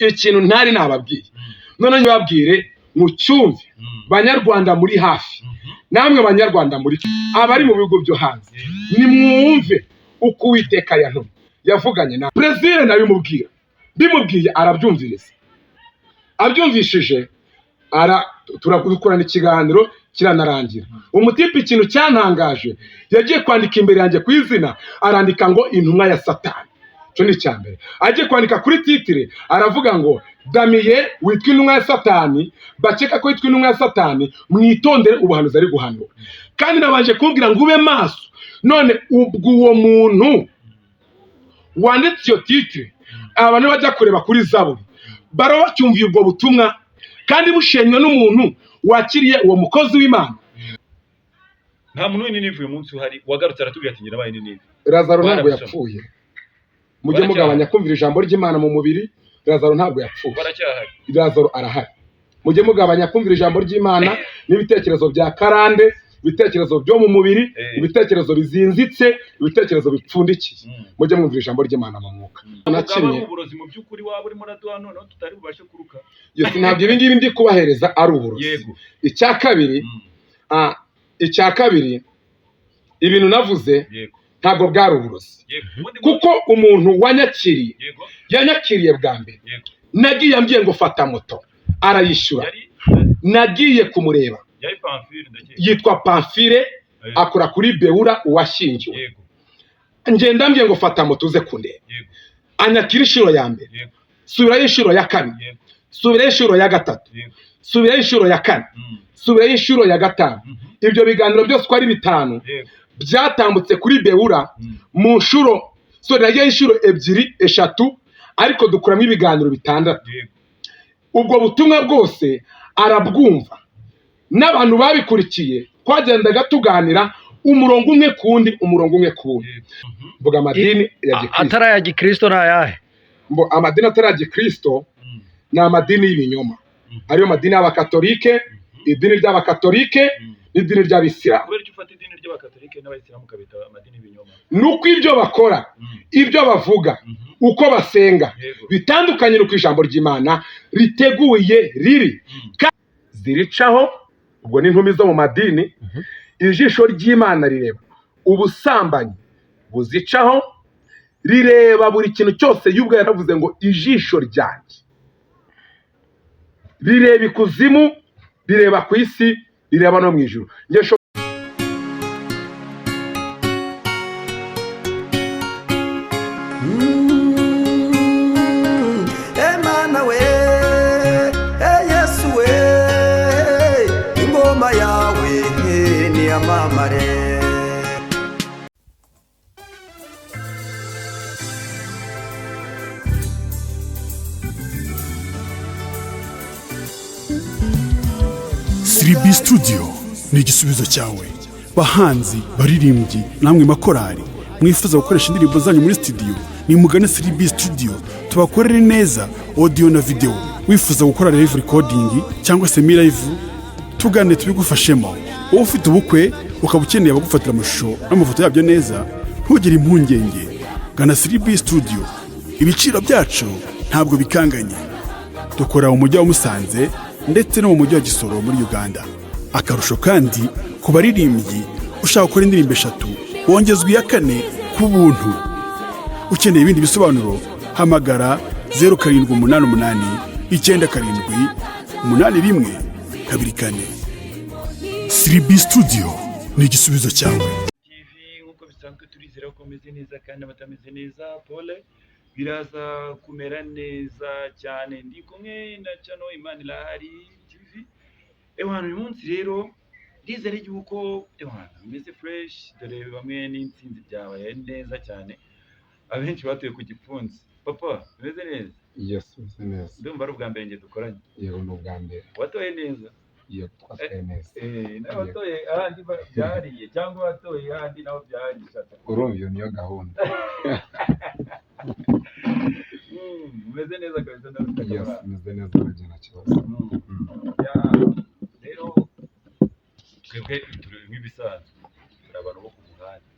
Ikintu ntari nababwiye none nyibabwire mucyumve, Banyarwanda muri hafi, namwe Banyarwanda muri abari mu bihugu byo hanze, nimwumve uko Uwiteka yantumye yavuganye na Brezil. Nabimubwira, bimubwiye arabyumviriza, abyumvishije ara turakorana ikiganiro kiranarangira. Umutipe, ikintu cyantangaje, yagiye kwandika imbere yanjye ku izina, arandika ngo "Intumwa ya Satani". Icyo ni icya mbere. Agiye kwandika kuri titre, aravuga ngo "Damiye witwa intumwa ya Satani", bakeka ko yitwa intumwa ya Satani, mwitondere ubuhanuzi ari guhanura. Kandi nabanje kumubwira ngo ube maso. None ubwo uwo muntu wanditse iyo titre, abantu bajya kureba kuri Zaburi bara bacyumviye ubwo butumwa kandi bushenywe n'umuntu wakiriye uwo mukozi w'Imana. Nta muntu w'Ininive uyu munsi uhari wagarutse aratubwira ati "Njye nabaye Ninive". Lazaro ntabwo Barabisoma. yapfuye. Mujye Baracyahari. mugabanya kumvira ijambo ry'Imana mu mubiri. Lazaro ntabwo yapfuye. Baracyahari. Lazaro arahari. Mujye mugabanya kumvira ijambo ry'Imana n'ibitekerezo bya karande, ibitekerezo byo mu mubiri, ibitekerezo bizinzitse, ibitekerezo bipfundikiye. Mujye mwumvira ijambo ry'Imana mu mwuka. Na Bwaba kimwe. ari uburozi mu by'ukuri waba urimo uraduha, noneho tutari bubashe kuruka. Yes, ntabwo ibi ngibi ndi kubahereza ari uburozi. Icya kabiri, icya kabiri, ibintu navuze ntabwo bwari uburozi, kuko umuntu wanyakiriye, yanyakiriye bwa mbere, nagiye ambwiye ngo fata moto, arayishyura. Yari Nagiye kumureba. Yari Pamphile, ndakeka. Yitwa Pamphile, akora kuri Bewura uwashyingiwe. Ngenda ambwiye ngo fata moto uze kundeba. Anyakira inshuro ya mbere, subirayo inshuro ya kabiri, subirayo inshuro ya gatatu, subirayo inshuro ya kane, subirayo inshuro ya gatanu. Ibyo biganiro byose uko ari bitanu byatambutse kuri Bewura mu nshuro, so nagiyeyo inshuro ebyiri, eshatu, ariko dukuramo ibiganiro bitandatu. Ubwo butumwa bwose arabwumva, n'abantu babikurikiye, twagendaga tuganira umurongo umwe ku wundi, umurongo umwe ku wundi. Mvuga amadini ya gikristo. Atari aya gikristo ni ayahe? Mbo amadini atari aya gikristo ni amadini y'ibinyoma, ariyo madini y'Abakatolike, idini ry'Abakatolike n'idini ry'Abisilamu. Kubera icyo ufata idini ry'Abakatolike n'Abayisilamu ukabita amadini y'ibinyoma? Ni uko ibyo bakora, ibyo bavuga, uko basenga bitandukanye n'uko ijambo ry'Imana riteguye riri. Ziricaho ubwo ni intumi zo mu madini. Ijisho ry'Imana rireba ubusambanyi buzicaho, rireba buri kintu cyose. Y'ubwo yaravuze ngo ijisho ryanjye rireba ikuzimu, rireba ku isi, rireba no mu ijuru. Njye Emana we, e Yesu we, ingoma yawe niyamamare. 3B Studio ni igisubizo cyawe. Bahanzi, baririmbyi, namwe makorari mwifuza gukoresha indirimbo zanyu muri studio, nimugane 3B Studio tubakorere neza audio na video. Wifuza gukora live recording cyangwa semi live, tugane tubigufashemo. Wowe ufite ubukwe ukaba ukeneye abagufatira amashusho n'amafoto yabyo neza, ntugire impungenge, gana 3B Studio. Ibiciro byacu ntabwo bikanganye. Dukora mu mujyi wa Musanze ndetse no mu mujyi wa Gisoro muri Uganda. Akarusho kandi, ku baririmbyi ushaka gukora indirimbo eshatu wongezwa iya kane ku buntu. Ukeneye ibindi bisobanuro, hamagara 0788978124. 3B Studio ni igisubizo cyawe. TV, nk'uko bisanzwe, turizera ko umeze neza, kandi abatameze neza pole, biraza kumera neza cyane. Ndi kumwe na channel Imana Irahari TV. Ewana, uyu munsi rero ndizera yuko ewana umeze fresh, dore bamwe n'intsinzi byabaye neza cyane, abenshi batuye ku gipfunsi. Papa, umeze neza? Yes, meze neza. Ndumva ari ubwa mbere njye dukoranye. Yego, ni ubwa mbere. Watoye neza? Yego, twatwaye neza. N'abatoye ahandi byariye, cyangwa abatoye ahandi nabo byariye. Urumva iyo niyo gahunda. Umeze neza kabisa, ndabona. Yes, meze neza, nabyo nta kibazo. Ya, rero twebwe turi nk'ibisanzwe, turi abantu bo ku muhanda.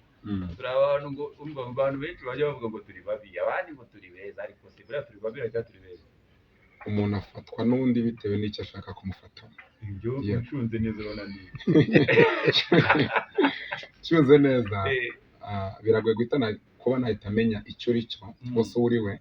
Turi abantu ngo umva, abantu benshi bajya bavuga ngo turi babi, abandi ngo turi beza, ariko si buriya turi babi cyangwa turi beza? Umuntu afatwa n'undi bitewe n'icyo ashaka kumufatamo. Ibyo Yeah. ucunze neza urabona ni Cyuze neza, biragoye guhita kuba nahita amenya icyo uri cyo cyangwa se uwo uri we,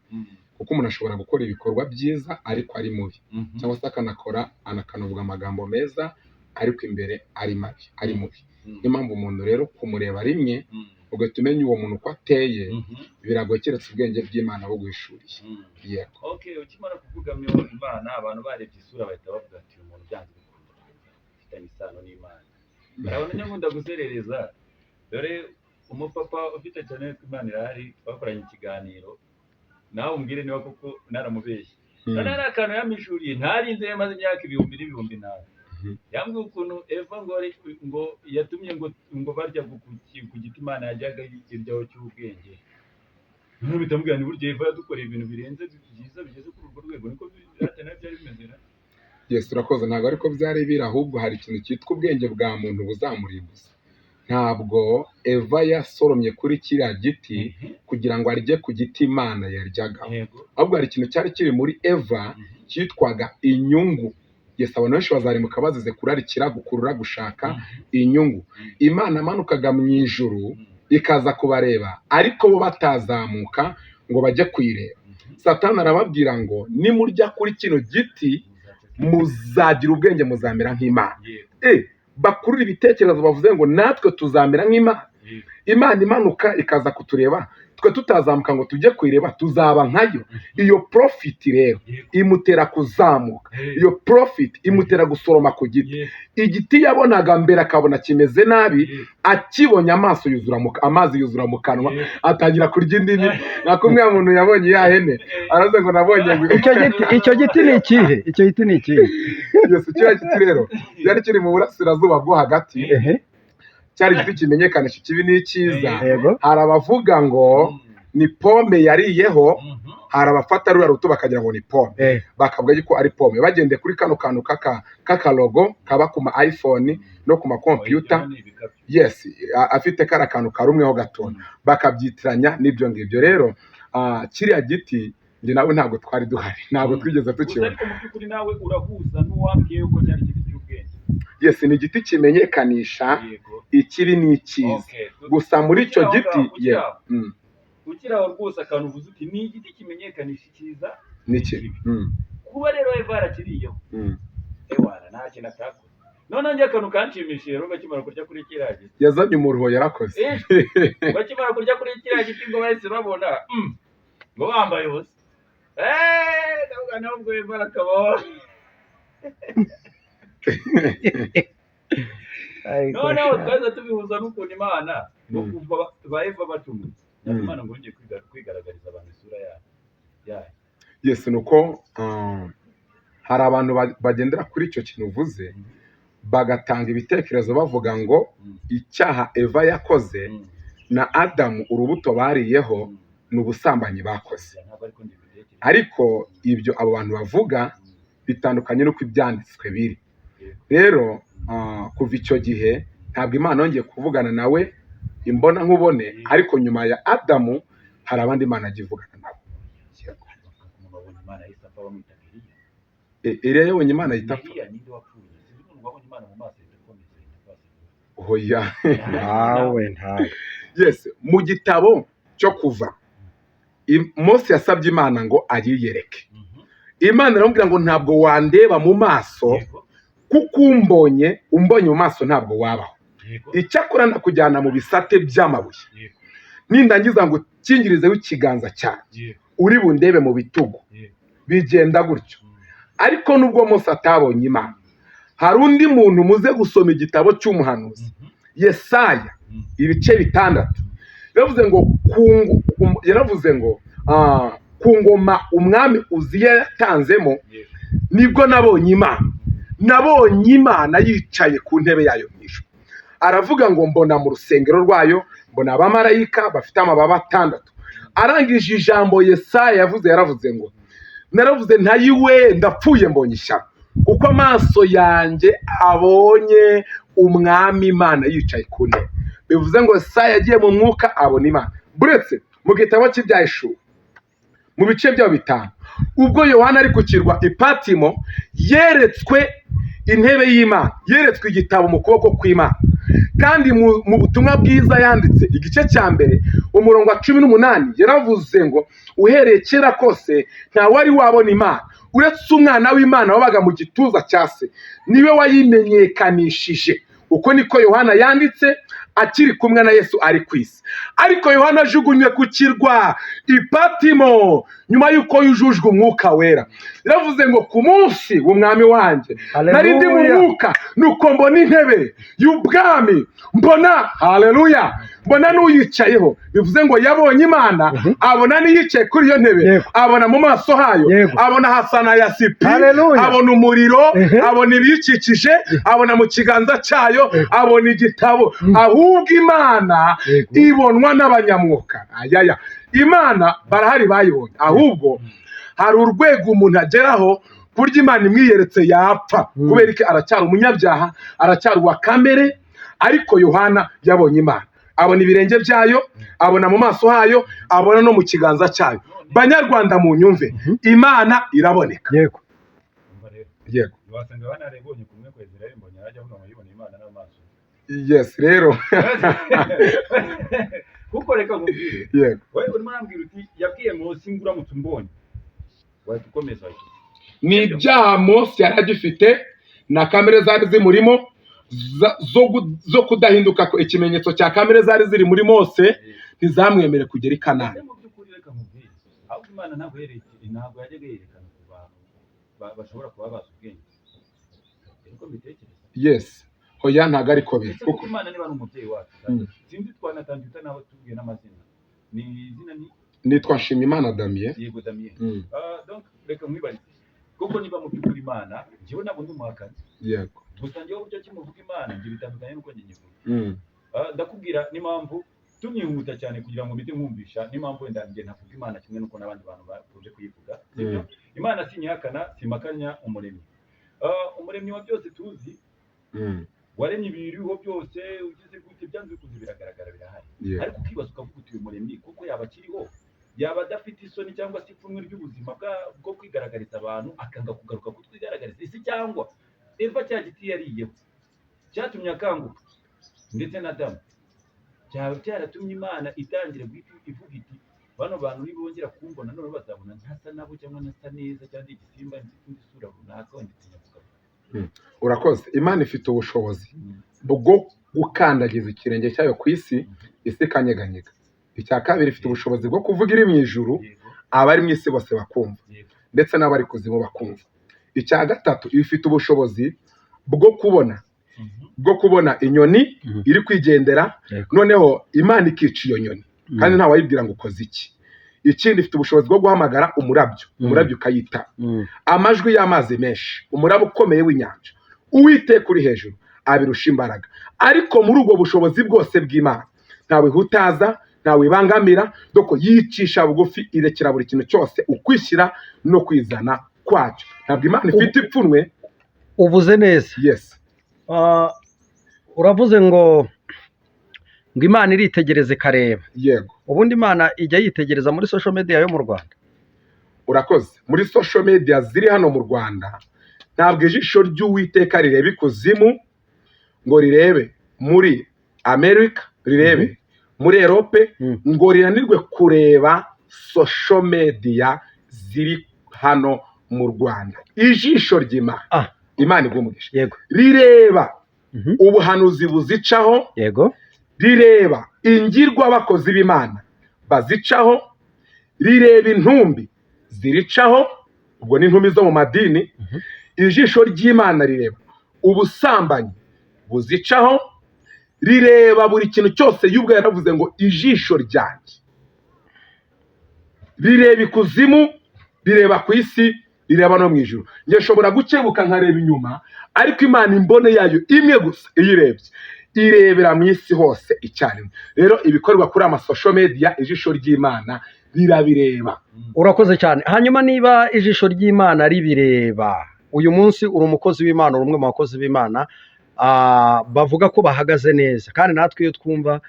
kuko umuntu ashobora gukora ibikorwa byiza ariko ari mubi, cyangwa se akanakora akanavuga amagambo meza ariko imbere ari mabi, ari mubi. Niyo mpamvu umuntu rero kumureba rimwe ugahita umenya uwo muntu uko ateye biragoye, keretse ubwenge bw'Imana buguhishuriye. Yego. Okay, ukimara kuvuga Imana, abantu barebye isura bahita bavuga ati uyu muntu byanze bikunze afitanye isano n'Imana. Urabona nyakunda guserereza, dore umupapa ufite cyane witwa Imana irahari, twakoranye ikiganiro, nawe umbwire niba koko naramubeshye. None hari akantu yamishuriye ntarinze, maze imyaka ibihumbi n'ibihumbi nawe. Yambwiye ukuntu Eva ngo ngo yatumye ngo barya ku giti Imana yajyaga yiryaho cy'ubwenge. Noneho mpita mubwira nti burya Eva yadukoreye ibintu birenze byiza bigeze kuri urwo rwego, niko byari bimeze na? Yes, urakoze. Ntabwo ariko byari biri, ahubwo hari ikintu cyitwa ubwenge bwa muntu buzamurimbuza. Ntabwo Eva yasoromye kuri kiriya giti kugira ngo arye ku giti Imana yaryagaho, ahubwo hari ikintu cyari kiri muri Eva cyitwaga inyungu. Yes, abantu benshi bazarimuka bazize kurarikira, gukurura, gushaka inyungu. Imana amanukaga mu ijuru ikaza kubareba, ariko bo batazamuka ngo bajye kuyireba. Satani arababwira ngo nimurya kuri kino giti muzagira ubwenge, muzamera nk'Imana. Bakurura ibitekerezo bavuze ngo natwe tuzamera nk'Imana. Imana imanuka ikaza kutureba, twe tutazamuka ngo tujye kuyireba, tuzaba nkayo. Iyo profit rero imutera kuzamuka, iyo profit imutera gusoroma ku giti. Igiti yabonaga mbere akabona kimeze nabi, akibonye amaso yuzura mu amazi yuzura mu kanwa, atangira kurya indimi nka kumwe muntu yabonye ya hene aravuze ngo nabonye ngo Icyo giti ni ikihe? Icyo giti ni ikihe? Yes, kiriya giti rero cyari kiri mu burasirazuba bwo hagati, cyari igiti kimenyekanisha ikibi n'icyiza. Hari abavuga ngo ni pome yariyeho, hari abafata ruriya ruto bakagira ngo ni pome, bakavuga yuko ari pome bagendeye kuri kano kantu k'akalogo kaba ku ma iPhone no ku ma computer. Yes, afite kariya kantu karumweho gatoya, bakabyitiranya n'ibyo ngibyo. Rero kiriya giti njye nawe ntabwo twari duhari, ntabwo twigeze Gusa tukibona. ariko mu by'ukuri nawe urahuza n'uwambwiye yuko cyari igiti cy'ubwenge. Yes, ni igiti kimenyekanisha ikibi n'icyiza. Gusa muri icyo Ukiri aho giti ngaho, ukiri yeah. aho. Ukiri aho rwose, akantu uvuze uti ni igiti kimenyekanisha icyiza N'ikibi. Kuba rero Eva yarakiriyeho, ewana nta kintu atakoze. Noneho njye akantu kanshimishije rero, bakimara kurya kuri kiriya giti, Yazanye umuruho, yarakoze. Bakimara kurya kuri kiriya giti ngo bahise babona ngo bambaye ubusa. Ndavuga nawe ubwo Eva arakabaho. Noneho twahise tubihuza n'ukuntu Imana ngo kuva ba Eva bacumuye, Imana ngo yongeye kwigaragariza abantu isura yayo. Yes, ni uko hari abantu bagendera kuri icyo kintu uvuze, bagatanga ibitekerezo bavuga ngo icyaha Eva yakoze na Adamu, urubuto bariyeho, ni ubusambanyi bakoze. Ntabwo ariko ndibitekereza. Ariko ibyo abo bantu bavuga bitandukanye n'uko ibyanditswe biri. Rero kuva icyo gihe ntabwo Imana yongeye kuvugana nawe imbona nkubone, ariko nyuma ya Adamu hari abandi Imana yagiye ivugana nabo. Umuntu wabonye Imana yahise apfa bamwitaga Eliya. Eliya yabonye Imana ahita apfa? Eliya ninde wapfuye? Sinzi umuntu wabonye Imana mu maso ahita akomeza, ahita apfa. Oya. Nawe ntawe. Yes, mu gitabo cyo Kuva, Mose yasabye Imana ngo ayiyereke. Imana iramubwira ngo ntabwo wandeba mu maso, kuko umbonye mu maso ntabwo wabaho. Icyakora ndakujyana mu bisate by'amabuye, nindangiza ngo ukingirizeho ikiganza cyanjye, uri bundebe mu bitugu. Bigenda gutyo. Ariko nubwo Mose atabonye Imana, hari undi muntu, muze gusoma igitabo cy'umuhanuzi Yesaya ibice 6, yaravuze ngo yaravuze ngo ku ngoma umwami Uziya yatanzemo, nibwo nabonye Imana, nabonye Imana yicaye ku ntebe yayo mu ijuru. Aravuga ngo mbona mu rusengero rwayo, mbona abamarayika bafite amababa 6. Arangije ijambo Yesaya yavuze, yaravuze ngo naravuze ntayiwe, ndapfuye, mbonye ishyano, kuko amaso yanjye abonye umwami Imana yicaye ku ntebe. Bivuze ngo Yesaya yagiye mu mwuka abona Imana. Buretse mu gitabo cy'Ibyahishuwe mu bice byaho 5 Ubwo Yohana ari ku kirwa i Patimo, yeretswe intebe y'Imana, yeretswe igitabo mu kuboko kw'Imana. Kandi mu butumwa bwiza yanditse igice cya 1 umurongo wa 18, yaravuze ngo uhereye kera kose nta wari wabona Imana uretse umwana w'Imana wabaga mu gituza cya se, niwe wayimenyekanishije. Uko niko Yohana yanditse akiri kumwe na Yesu ari ku isi. Ariko Yohana ajugunywe ku kirwa i Patimo nyuma y'uko yujujwe Umwuka Wera, yaravuze ngo ku munsi w'Umwami wanjye nari ndi mu Haleluya. mwuka, nuko mbona intebe y'ubwami, mbona, haleluya, mbona n'uyicayeho. Bivuze ngo yabonye Imana, abona n'iyicaye kuri iyo ntebe, abona mu maso hayo, abona hasa na yasipi, Haleluya. abona umuriro, abona ibiyikikije, abona mu kiganza cyayo, abona igitabo. Ahubwo Imana ibonwa n'abanyamwuka. Ayaya, Imana barahari bayibonye, ahubwo hari urwego umuntu ageraho ku buryo Imana imwiyeretse yapfa. Kubera ko aracyari umunyabyaha, aracyari uwa kamere. Ariko Yohana yabonye Imana, abona ibirenge byayo, abona mu maso hayo, abona no mu kiganza cyayo. Banyarwanda, mu nyumve, Imana iraboneka. Umva rero, Yego. wasanga banarayibonye kumwe kwa Israel Mbonyi, arajya avuga ngo yiboneye Imana n'amaso. Yes, rero. Kuko reka nkubwire, Yego. wowe urimo urambwira uti yabwiye Mose ngo uramutse umbonye wahita ukomeza, wahita upfa. Ni ibyaha Mose yari agifite na kamere zari zimurimo zo kudahinduka. Ko ikimenyetso cya kamere zari ziri muri Mose ntizamwemere kugera i Kanani. Ese mu by'ukuri, reka nkubwire, ahubwo Imana ntabwo yereke, ntabwo yajyaga yerekana ku bantu bashobora kuba bazi ubwenge, niko mbitekereza. Yes, hoya, ntabwo ariko biri. Ese Kuko kuko Imana niba ari umubyeyi wacu, sinzi, twanatangiye utanaho tubwiye n'amazina, ni izina ni? Nitwa Nshimiyimana Damien. Yego, Damien. Donc reka nkwibarize, kuko niba mu by'ukuri Imana, njyewe ntabwo ndi umuhakanyi, gusa njyewe uburyo ki muvuga Imana njye bitandukanye n'uko njye nyivuga. Ndakubwira n'impamvu tumyihuta cyane kugira ngo mpite nkumvisha n'impamvu wenda njye ntavuga Imana kimwe n'uko n'abandi bantu bakunze kuyivuga, sibyo? Imana sinyihakana, simakanya umuremyi. Umuremyi wa byose tuzi, waremye ibiriho byose, ugize gute, byanze bikunze biragaragara, birahari. Ariko ukibaza ukavuga uti uyu muremyi kuko yaba akiriho, yaba adafite isoni cyangwa se ipfunwe ry'ubuzima bwo kwigaragariza abantu, akanga kugaruka kutwigaragariza isi? Cyangwa Eva cya giti yariyeho cyatumye akanguka, ndetse na Adamu, byaba byaratumye Imana itangira guhita ivuga iti bano bantu nibongera kumbona none bazabona ntasa nabo, cyangwa ntasa neza, cyangwa ndi igisimba, mfite indi sura runaka, wenda itinya kugaruka. Urakoze. Imana ifite ubushobozi bwo gukandagiza ikirenge cyayo ku isi, isi ikanyeganyega. Icya kabiri, ifite ubushobozi bwo kuvuga iri mu ijuru, abari mu isi bose bakumva, ndetse n'abari kuzimu bakumva. Icya gatatu, ifite ubushobozi bwo kubona inyoni iri kwigendera, noneho Imana ikica iyo nyoni, kandi ntawayibwira ngo ukoze iki. Ikindi, ifite ubushobozi bwo guhamagara umurabyo, umurabyo ukayita, amajwi y'amazi menshi, umuraba ukomeye w'inyanja. Uwiteka uri hejuru abirusha imbaraga. Ariko muri ubwo bushobozi bwose bw'Imana, ntawe ihutaza, ntawe ibangamira, doko yicisha bugufi, irekera buri kintu cyose ukwishyira no kwizana kwacyo. Ntabwo Imana ifite ipfunwe. Uvuze neza. Yes. Uravuze ngo Imana iritegereza ikareba. Yego. Ubundi Imana ijya yitegereza muri social media yo mu Rwanda? Urakoze. Muri social media ziri hano mu Rwanda, ntabwo ijisho ry'Uwiteka rireba ikuzimu ngo rirebe muri Amerika, rirebe muri Erope, ngo rinanirwe kureba social media ziri hano mu Rwanda. Ijisho ry'Imana, Imana iguha umugisha, rireba ubuhanuzi buzicaho, rireba ingirwa abakozi b'Imana bazicaho, rireba intumbi ziricaho, ubwo ni intumbi zo mu madini. Ijisho ry'Imana rireba ubusambanyi buzicaho, rireba buri kintu cyose. Y'ubwo yaravuze ngo ijisho ryanjye rireba ikuzimu, rireba ku isi, rireba no mu ijuru. Njye nshobora gukebuka nkareba inyuma, ariko Imana imbone yayo imwe gusa iyo irebye, irebera mu isi hose icyarimwe. Rero ibikorwa kuri ama social media, ijisho ry'Imana rirabireba. Urakoze cyane. Hanyuma niba ijisho ry'Imana ribireba, uyu munsi uri umukozi w'Imana, uri umwe mu bakozi b'Imana bavuga ko bahagaze neza, kandi natwe iyo twumva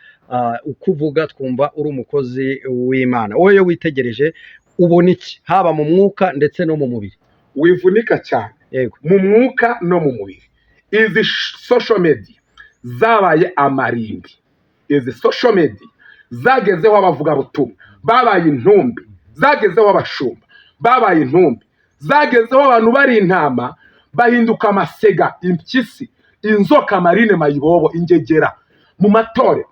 uko uvuga twumva uri umukozi w'Imana. Wowe iyo witegereje Ubona iki, haba mu mwuka ndetse no mu mubiri? Wivunika cyane. Mu mwuka no mu mubiri, izi social media zabaye amarimbi. Izi social media zagezeho abavugabutumwa babaye intumbi, zagezeho abashumba babaye intumbi, zagezeho abantu bari intama bahinduka amasega, impyisi, inzoka, marine, mayibobo, ingegera mu matorero.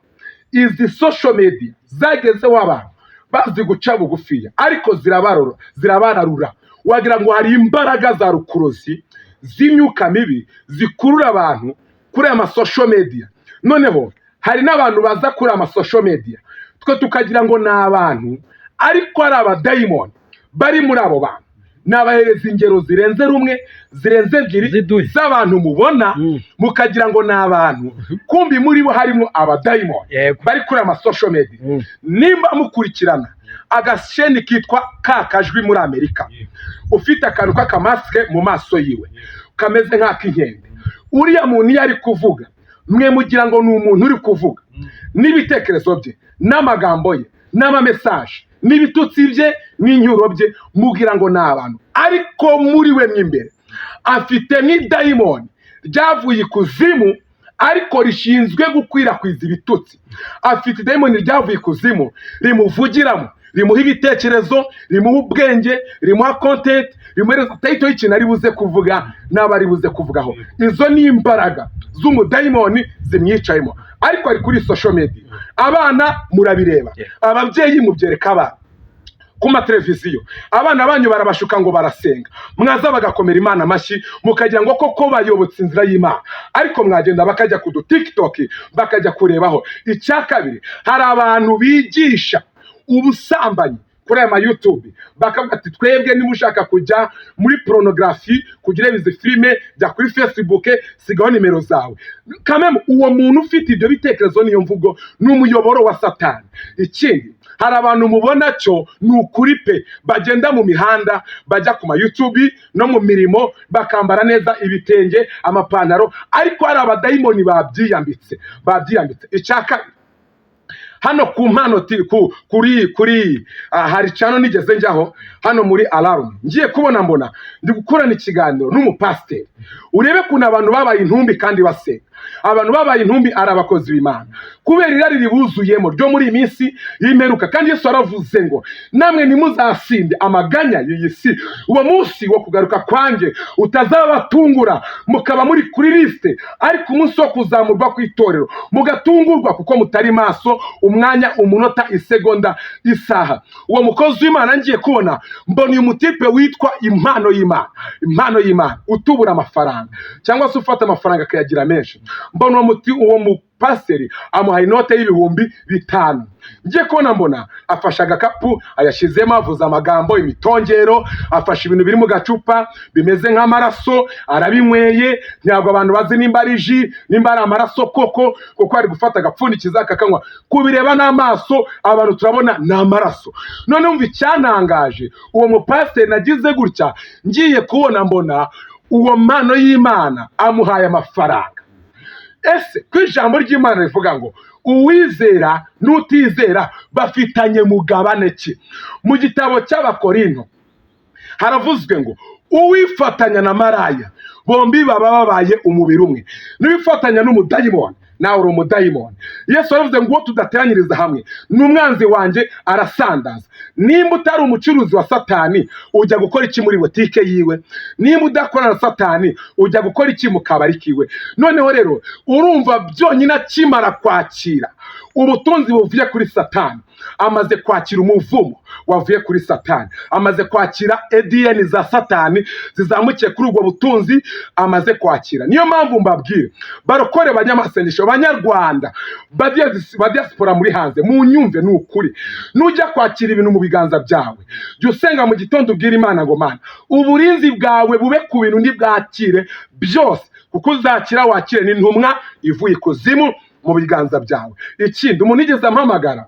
Izi social media zagezeho abantu bazi guca bugufiya, ariko zirabarora, zirabararura. Wagira ngo hari imbaraga za rukuruzi z'imyuka mibi zikurura abantu kuri aya masocial media. Noneho hari n'abantu baza kuri aya masocial media, twe tukagira ngo ni abantu, ariko ari abadayimoni bari muri abo bantu. Nabahereza ingero zirenze rumwe, zirenze ebyiri, Ziduhe. z'abantu mubona mukagira ngo ni abantu, kumbi muri bo harimo abadayimoni bari kuri aya masocial media. Nimba mukurikirana agasheni kitwa ka kajwi muri Amerika, ufite akantu k'akamasike mu maso yiwe kameze nk'ak'inkende, uriya muntu iyo ari kuvuga, mwe mugira ngo ni umuntu uri kuvuga. N'ibitekerezo bye, n'amagambo ye, n'amamessage, n'ibitutsi bye, n'inyuro bye, mugira ngo ni abantu, ariko muri we mo imbere afite n'idayimoni ryavuye ikuzimu, ariko rishinzwe gukwirakwiza ibitutsi. Afite idayimoni ryavuye ikuzimu rimuvugiramo, rimuha ibitekerezo, rimuha ubwenge, rimuha content, rimuhereza title y'ikintu ari buze kuvuga n'abo ari buze kuvugaho. Izo ni imbaraga z'umudayimoni zimwicayemo, ariko ari kuri social media. Abana murabireba, ababyeyi mubyereka abana ku mateleviziyo. Abana banyu barabashuka ngo barasenga, mwaza bagakomera Imana amashyi, mukagira ngo koko bayobotse inzira y'Imana, ariko mwagenda bakajya ku duTikTok, bakajya kurebaho. Icya kabiri, hari abantu bigisha ubusambanyi kuri aya maYouTube, bakavuga ati: "Twebwe niba ushaka kujya muri pornography, kugira izi filime, jya kuri Facebook, sigaho nimero zawe." Kameme uwo muntu ufite ibyo bitekerezo n'iyo mvugo ni umuyoboro wa Satani. Ikindi, hari abantu mubona cyo ni ukuri pe, bagenda mu mihanda, bajya ku maYouTube no mu mirimo, bakambara neza, ibitenge, amapantaro, ariko hari abadayimoni babyiyambitse, babyiyambitse. Icya kabiri, hano ku mpano kuri hari channel nigeze njyaho hano muri Alarm, ngiye kubona mbona ndi gukorana ikiganiro n'umupasiteri. Urebe ukuntu abantu babaye intumbi kandi basenga. Abantu babaye intumbi ari abakozi b'Imana kubera irari ribuzuyemo ryo muri iyi minsi y'imperuka. Kandi Yesu yaravuze ngo: "Namwe ntimuzasinde amaganya y'iyi si, uwo munsi wo kugaruka kwanjye utazabatungura, mukaba muri kuri liste, ariko umunsi wo kuzamurwa kw'itorero mugatungurwa kuko mutari maso, umwanya, umunota, isegonda, isaha." Uwo mukozi w'Imana, ngiye kubona mbona uyu mutipe witwa Impano y'Imana, Impano y'Imana, utubura amafaranga cyangwa se ufata amafaranga akayagira menshi, mbona uwo muti, uwo mupasiteri amuhaye inote y'ibihumbi 5. Ngiye kubona mbona afashe agakapu, ayashyizemo, avuze amagambo, imitongero, afashe ibintu biri mu gacupa bimeze nk'amaraso, arabinyweye. Ntabwo abantu bazi nimba ari jus, nimba ari amaraso koko, kuko ari gufata agapfundikiza akakanywa. Kubireba n'amaso abantu turabona ni amaraso. None umva icyantangaje, uwo mupasiteri nagize gutya, ngiye kubona mbona uwo Mpano y'Imana amuhaye amafaranga. Ese ko ijambo ry'Imana rivuga ngo uwizera n'utizera bafitanye mugabane ki? Mu gitabo cy'Abakorinto haravuzwe ngo uwifatanya na maraya bombi baba babaye umubiri umwe. Niwifatanya n'umudayimoni, nawe uri umudayimoni. Yesu yaravuze ngo uwo tudateranyiriza hamwe ni umwanzi wanjye, arasandaza. Nimba utari umucuruzi wa Satani, ujya gukora iki muri botike yiwe? Nimba udakorana na Satani, ujya gukora iki mu kabari kiwe? Noneho rero urumva, byonyine akimara kwakira ubutunzi buvuye kuri Satani, amaze kwakira umuvumo wavuye kuri Satani, amaze kwakira ADN za Satani zizamukiye kuri ubwo butunzi amaze kwakira. Niyo mpamvu mbabwira, barokore, banyamasengesho, banyarwanda ba diaspora muri hanze, munyumve, ni ukuri, nujya kwakira ibintu mu biganza byawe, jya usenga mu gitondo, ubwira Imana ngo: "Mana, uburinzi bwawe bube ku bintu ntibwakire byose", kuko uzakira wakire n'intumwa ivuye ikuzimu mu biganza byawe. Ikindi, umuntu yigeze ampamagara,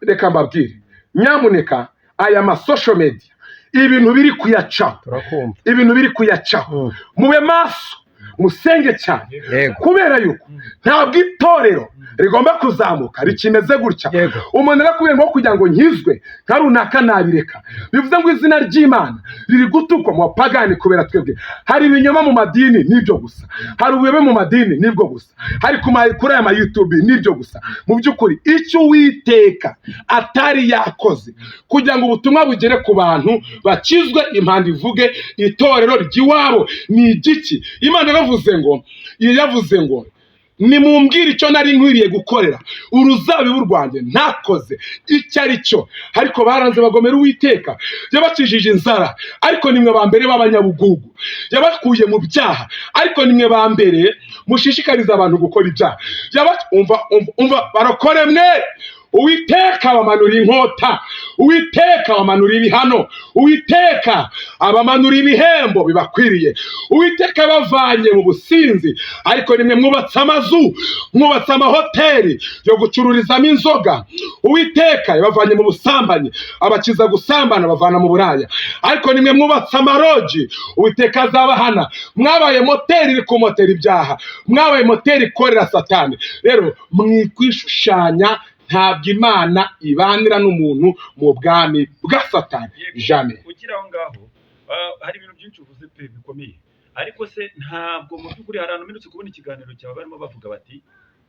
reka mbabwire, nyamuneka, aya masocial media ibintu biri kuyacaho, Turakumva. ibintu biri kuyacaho, mube maso. Musenge cyane, Yego. kubera yuko ntabwo itorero rigomba kuzamuka rikimeze gutya. Umuntu arakubwiye ngo kugira ngo nkizwe nka runaka nabireka, bivuze ngo izina ry'Imana riri gutukwa mu bapagani kubera twebwe. Hari ibinyoma mu madini, nibyo gusa. Hari ubuyobe mu madini, nibwo gusa. Hari kuri aya ma YouTube, nibyo gusa. Mu by'ukuri icyo Uwiteka atari yakoze kugira ngo ubutumwa bugere ku bantu bakizwe, impanda ivuge, itorero ry'iwabo ni igiki? Imana yaravuze ngo, yavuze ngo nimumbwire icyo nari nkwiriye gukorera uruzabibu rwanjye ntakoze icyo ari cyo. Ariko baranze bagomera Uwiteka. Yabakijije inzara, ariko nimwe ba mbere b'abanyabugugu. Yabakuye mu byaha, ariko nimwe ba mbere mushishikariza abantu gukora ibyaha. Umva, umva, umva, barokore mwe! Uwiteka abamanura inkota, Uwiteka abamanura ibihano, Uwiteka abamanura ibihembo bibakwiriye. Uwiteka abavanye mu businzi, ariko nimwe mwubatse amazu, mwubatse amahoteli yo gucururizamo inzoga. Uwiteka yabavanye mu busambanyi, abakiza gusambana, abavana mu buraya, ariko nimwe mwubatse amaroji. Uwiteka azabahana. Mwabaye moteri iri kumotera ibyaha, mwabaye moteri ikorera Satani. Rero mwikwishushanya, ntabwo Imana ibanira n'umuntu mu bwami bwa Satani, jamais. Ukiri aho ngaho, hari ibintu byinshi uvuze pe bikomeye, ariko se ntabwo mu by'ukuri hari ahantu mperutse kubona ikiganiro cyawe barimo bavuga bati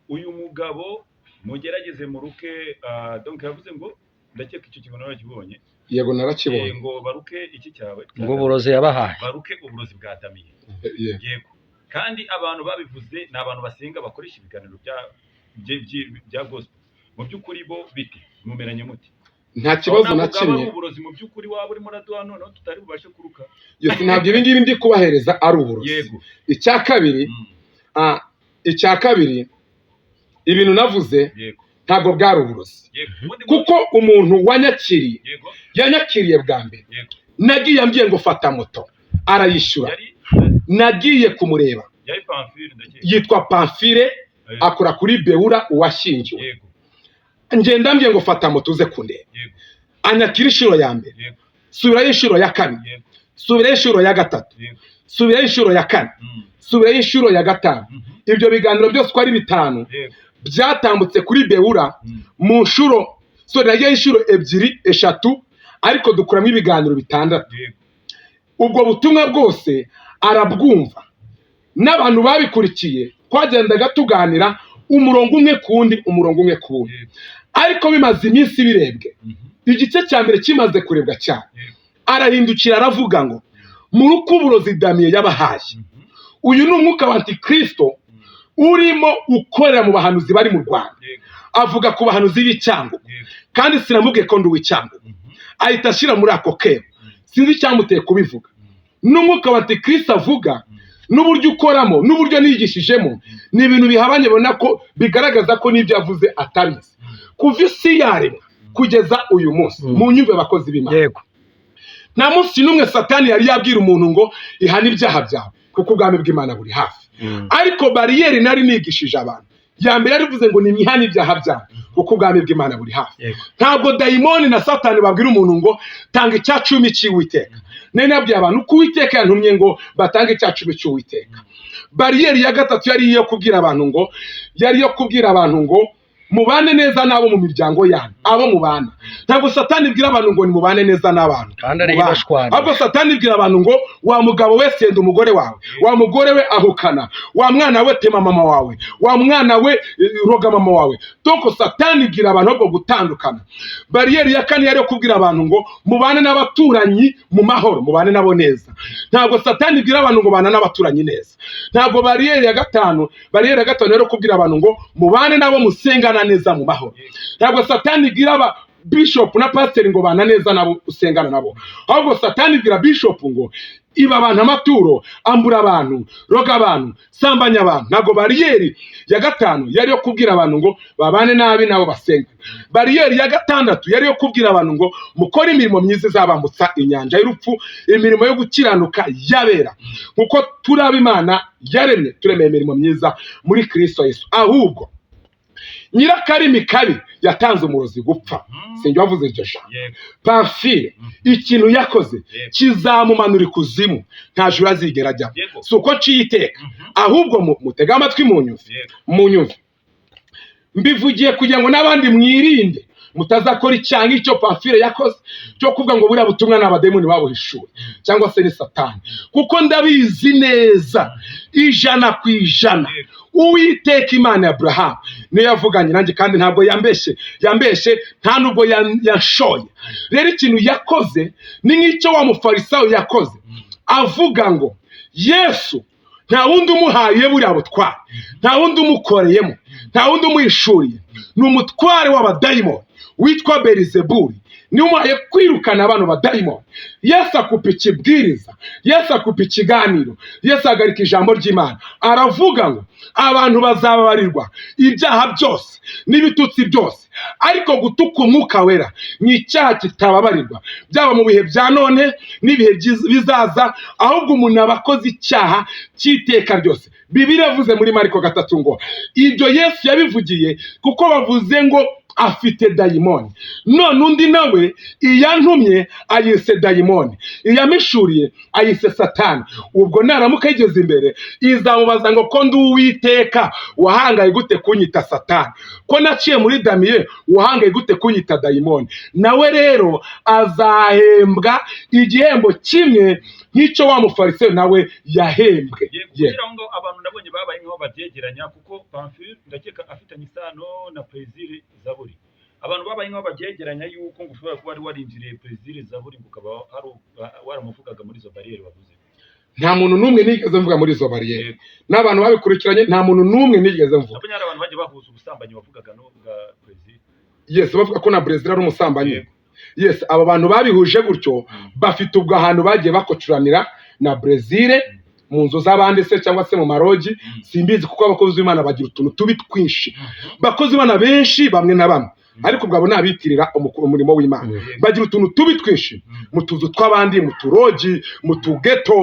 uyu mugabo mugerageze muruke, donc yavuze ngo, ndakeka icyo kiganiro wakibonye. Yego, narakibonye. Ngo baruke iki cyawe? Ngo uburozi yabahaye. Baruke uburozi bwa Damiye. Yego. Yego, kandi abantu babivuze ni abantu basenga, bakoresha ibiganiro bya gospel. Mu by'ukuri bo bite, mumeranye muti? Nta kibazo na Ntabwo bwaba ari kimwe. uburozi mu by'ukuri waba urimo uraduha noneho tutari bubashe kuruka? Yes, ntabwo ibi ngibi ndi kubahereza ari uburozi. Icya kabiri, icya kabiri, ibintu navuze ntabwo bwari uburozi, kuko umuntu wanyakiriye, yanyakiriye bwa mbere, nagiye ambwiye ngo fata moto, arayishyura. Yari Nagiye kumureba. Yari Pamphile, ndakeka. Yitwa Pamphile, akora kuri Bewura, uwashyingiwe. Ngenda mbwiye ngo fata moto uze kundeba. Anyakira inshuro ya mbere, subirayo inshuro ya kabiri, subirayo inshuro ya gatatu, subirayo inshuro ya kane, subirayo inshuro ya gatanu. Ibyo biganiro byose uko ari bitanu byatambutse kuri Bewura mu nshuro, so nagiyeyo inshuro ebyiri, eshatu, ariko dukuramo ibiganiro bitandatu. Ubwo butumwa bwose arabwumva, n'abantu babikurikiye, twagendaga tuganira umurongo umwe ku wundi, umurongo umwe ku wundi. Ariko bimaze iminsi birebwe, igice cya mbere kimaze kurebwa cyane, arahindukira aravuga ngo muruke uburozi Damiye yabahaye. Uyu ni umwuka wa antikristo urimo ukorera mu bahanuzi bari mu Rwanda. Avuga ku bahanuzi b'Icyangugu, kandi sinamubwiye ko ndi uw'Icyangugu. Ahita ashyira muri ako kebo, sinzi icyamuteye kubivuga. N'umwuka wa antikristo avuga, n'uburyo ukoramo, n'uburyo nigishijemo, ni ibintu bihabanye. Bona ko bigaragaza ko n'ibyo yavuze atabizi. Kuva isi yaremwa kugeza uyu munsi, mu nyumve abakozi b'Imana, nta munsi n'umwe Satani yari yabwira umuntu ngo ihane ibyaha byawe kuko ubwami bw'Imana buri hafi. Ariko bariyeri nari nigishije abantu ya mbere yarivuze ngo nimwihane ibyaha byanyu kuko ubwami bw'Imana buri hafi. Ntabwo dayimoni na Satani babwira umuntu ngo tanga icya cumi cy'Uwiteka. Nari nabwiye abantu ko Uwiteka yantumye ngo batange icya cumi cy'Uwiteka. Bariyeri ya gatatu yari iyo kubwira abantu ngo, yari iyo kubwira abantu ngo mubane neza n'abo mu miryango yanyu, abo mubana. Ntabwo Satani ibwira abantu ngo nimubane neza n'abantu Kandi ariyo mubana. ibashwanira. Ahubwo Satani ibwira abantu ngo wa mugabo we senda umugore wawe, wa mugore we ahukana, wa mwana we tema mama wawe, wa mwana we roga mama wawe. Donc Satani ibwira abantu ahubwo gutandukana. Bariyeri ya kane yari iyo kubwira abantu ngo mubane n'abaturanyi mu mahoro, mubane nabo neza. Ntabwo Satani ibwira abantu ngo bana n'abaturanyi neza. Ntabwo bariyeri ya gatanu yari iyo kubwira abantu ngo mubane nabo musengana neza mu mahoro. Ntabwo Satani ibwira aba bishop na pasiteri ngo bana neza nabo usengana nabo. Ahubwo Satani ibwira bishop ngo iba abantu amaturo, ambura abantu, roga abantu, sambanya abantu. Ntabwo bariyeri ya gatanu yari iyo kubwira abantu ngo babane nabi nabo basenga. Bariyeri ya gatandatu yari iyo kubwira abantu ngo mukore imirimo myiza izabambutsa inyanja y'urupfu, imirimo yo gukiranuka yabera, nkuko turaba Imana yaremye, turemeye imirimo myiza muri Kristo Yesu. Ahubwo nyirakarimi kabi Yatanze umurozi gupfa. Sinjye wavuze iryo jambo. Pamfile ikintu yakoze kizamumanura ikuzimu, nta juru azigera ajyamo. Si uko nciye iteka, ahubwo mutege amatwi munyumve. Munyumve, mbivugiye kugira ngo n'abandi mwirinde mutazakora icyaha nk'icyo Pamfile yakoze, cyo kuvuga ngo buriya butumwa ni abadayimoni babuhishuye cyangwa se ni Satani, kuko ndabizi neza 100%. Uwiteka Imana ya Aburahamu niyo yavuganye nanjye, kandi ntabwo yambeshye, nta nubwo yanshoye. Rero ikintu yakoze ni nk'icyo wa mufarisayo yakoze, avuga ngo Yesu nta wundi umuhaye buriya butware, nta wundi umukoreyemo, nta wundi umuhishuriye, ni umutware w'abadayimoni witwa Berizeburi, niwe umuhaye kwirukana bano badayimoni. Yesu akupa ikibwiriza, Yesu akupa ikiganiro, Yesu ahagarika ijambo ry'Imana, aravuga ngo abantu bazababarirwa ibyaha byose n'ibitutsi byose, ariko gutuka Umwuka Wera ni icyaha kitababarirwa, byaba mu bihe bya none n'ibihe bizaza, ahubwo umuntu aba akoze icyaha cy'iteka ryose. Bibiliya yavuze muri Mariko 3 ngo ibyo Yesu yabivugiye kuko bavuze ngo afite dayimoni. None undi nawe iyantumye ayise dayimoni, iyamishuriye ayise Satani. Ubwo naramuka yigeze imbere, izamubaza ngo ko ndi Uwiteka, wahangaye gute kunyita Satani? Ko naciye muri Damiye, wahangaye gute kunyita dayimoni? Nawe rero azahembwa igihembo kimwe nk'icyo wa mufarisayo nawe yahembwe. Yego. Yego. Kugira ngo abantu nabonye babaye nk'aho babyegeranya, kuko Pamphile ndakeka afitanye isano na Plaisir Zaburi, abantu babaye nk'aho babyegeranya yuko ngo ushobora kuba wari warinjiriye Plaisir Zaburi, ngo ukaba hari waramuvugaga muri izo bariyeri wavuze. Nta muntu n'umwe nigeze mvuga muri izo bariyeri. N'abantu babikurikiranye, nta muntu n'umwe nigeze mvuga. Nabonye hari abantu bagiye bahuza ubusambanyi wavugaga n'ubwa Plaisir. Yes, bavuga ko na Brezil ari umusambanyi. Yes, aba bantu babihuje gutyo bafite ubwo ahantu bagiye bakocuranira na Brezil mu nzu z'abandi se cyangwa se mu marogi, simbizi, kuko abakozi b'Imana bagira utuntu tubi twinshi. Abakozi b'Imana benshi, bamwe na bamwe, ariko ubwo abo nabitirira umurimo w'Imana, bagira utuntu tubi twinshi mu tuzu tw'abandi, mu turogi, mu tugeto,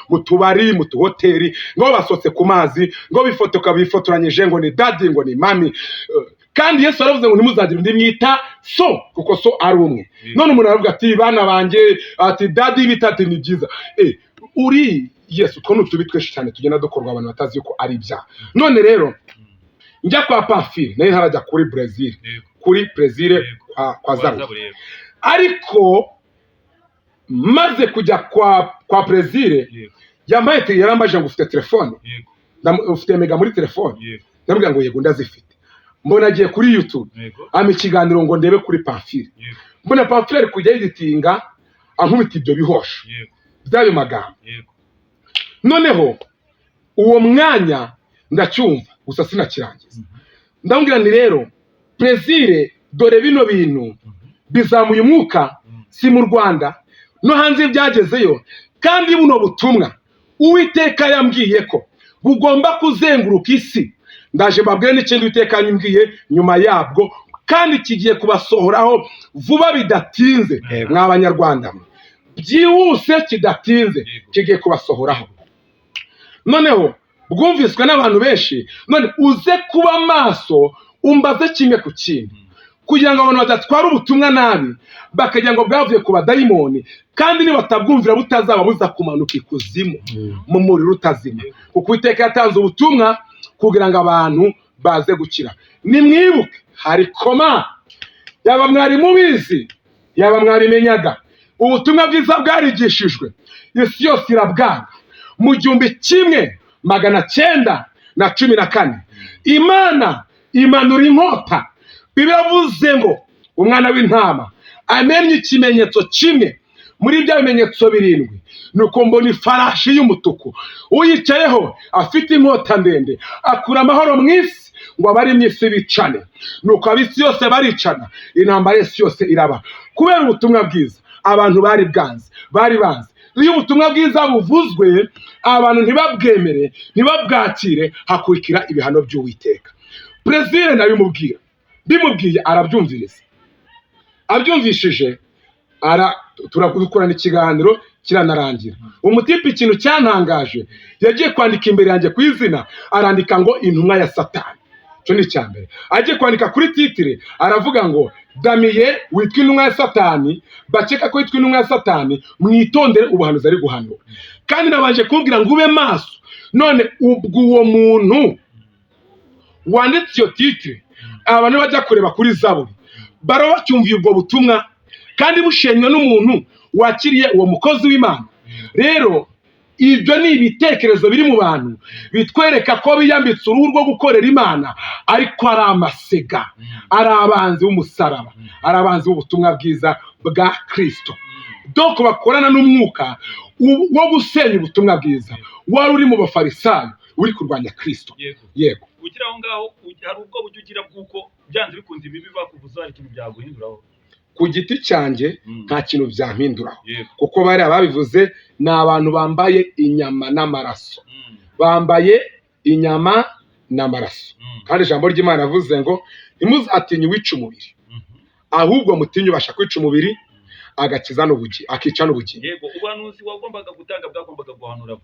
mu tubari, mu tuhoteli, ngo basohotse ku mazi, ngo bifotoka bifotoranyije, ngo ni daddy, ngo ni mummy. Kandi Yesu yaravuze ngo ntimuzagire undi mwita so, kuko so ari umwe. None umuntu aravuga ati bana banjye, ati daddy, bita ati ni byiza. Uri Yesu, utwo ni utubi twinshi cyane tugenda dukorwa abantu batazi yuko ari ibyaha. None rero njya kwa Pamphile, nayo ntarajya kuri Brazil, kuri Brazil kwa Zaburi. Zaburi, yego. Ariko maze kujya kwa Brazil, yambaye yarambajije ngo ufite telefone? Ufite mega muri telefone? Ndamubwira ngo yego, ndazifite. Mbona agiye kuri YouTube, ampa ikiganiro ngo ndebe kuri Pamphile. Mbona Pamphile ari kujya yiditinga ankubita ibyo bihosho by'ayo magambo. Noneho uwo mwanya ndacyumva gusa sinakirangiza, ndamubwira nti rero Plaisir, dore bino bintu bizamuye umwuka, si mu Rwanda, no hanze byagezeyo, kandi buno butumwa Uwiteka yambwiye ko bugomba kuzenguruka isi. Ndaje mbabwire n'ikindi Uwiteka yambwiye nyuma yabwo, kandi kigiye kubasohoraho vuba bidatinze. Mwa Banyarwanda, byihuse kidatinze kigiye kubasohoraho. Noneho bwumviswe n'abantu benshi. None uze kuba maso, umbaze kimwe ku kindi, kugira ngo abantu badatwara ubutumwa nabi, bakagira ngo bwavuye ku badayimoni, kandi nibatabwumvira butazaba buza kumanuka ikuzimu mu muriro utazima, kuko Uwiteka yatanze ubutumwa kugira ngo abantu baze gukira. Nimwibuke hari koma, yaba mwari mubizi, yaba mwabimenyaga, ubutumwa bwiza bwarigishijwe isi yose irabwanga. Mu 1914 Imana imanura inkota. Bibiliya ngo umwana w'intama amennye ikimenyetso kimwe muri bya bimenyetso birindwi, nuko mbona ifarashi y'umutuku, uyicayeho afite inkota ndende, akura amahoro mu isi ngo abari mu isi bicane. Nuko ab'isi yose baricana, intambara y'isi yose iraba kubera ubutumwa bwiza abantu bari bwanze, bari banze. Iyo ubutumwa bwiza buvuzwe abantu ntibabwemere, ntibabwakire, hakurikira ibihano by'Uwiteka. Perezida nabimubwira, bimubwiye arabyumviriza, abyumvishije ara turakorana ikiganiro kiranarangira. Umutipe ikintu cyantangaje, yagiye kwandika imbere yanjye ku izina, arandika ngo intumwa ya Satani. Icyo ni icya mbere. Agiye kwandika kuri titre, aravuga ngo Damiye witwa intumwa ya Satani, bakeka ko yitwa intumwa ya Satani, mwitondere ubuhanuzi ari guhanura. Kandi nabanje kumubwira ngo ube maso. None ubwo uwo muntu wanditse iyo titre, abantu bajya kureba kuri Zaburi bara bacyumviye ubwo butumwa kandi bushenywe n'umuntu wakiriye uwo mukozi w'Imana. Rero ibyo ni ibitekerezo biri mu bantu bitwereka ko biyambitse uruhu rwo gukorera Imana, ariko ari amasega, ari abanzi b'umusaraba, ari abanzi b'ubutumwa bwiza bwa Kristo. Donc bakorana n'umwuka wo gusenya ubutumwa bwiza wari uri mu Bafarisayo, uri kurwanya Kristo. Yego. Yego. Ugira aho ngaho, hari ubwo buryo ugira bw'uko byanze bikunze ibibi bakuvuza hari ikintu byaguhinduraho? Ku giti cyanjye, nta kintu byampinduraho, kuko bariya babivuze ni abantu bambaye inyama n'amaraso, bambaye inyama n'amaraso. Kandi ijambo ry'Imana yavuze ngo ntimuzatinye uwica umubiri, ahubwo mutinye ubasha kwica umubiri agakiza n'ubugingo, akica n'ubugingo. Yego, ubuhanuzi wagombaga gutanga bwagombaga guhanura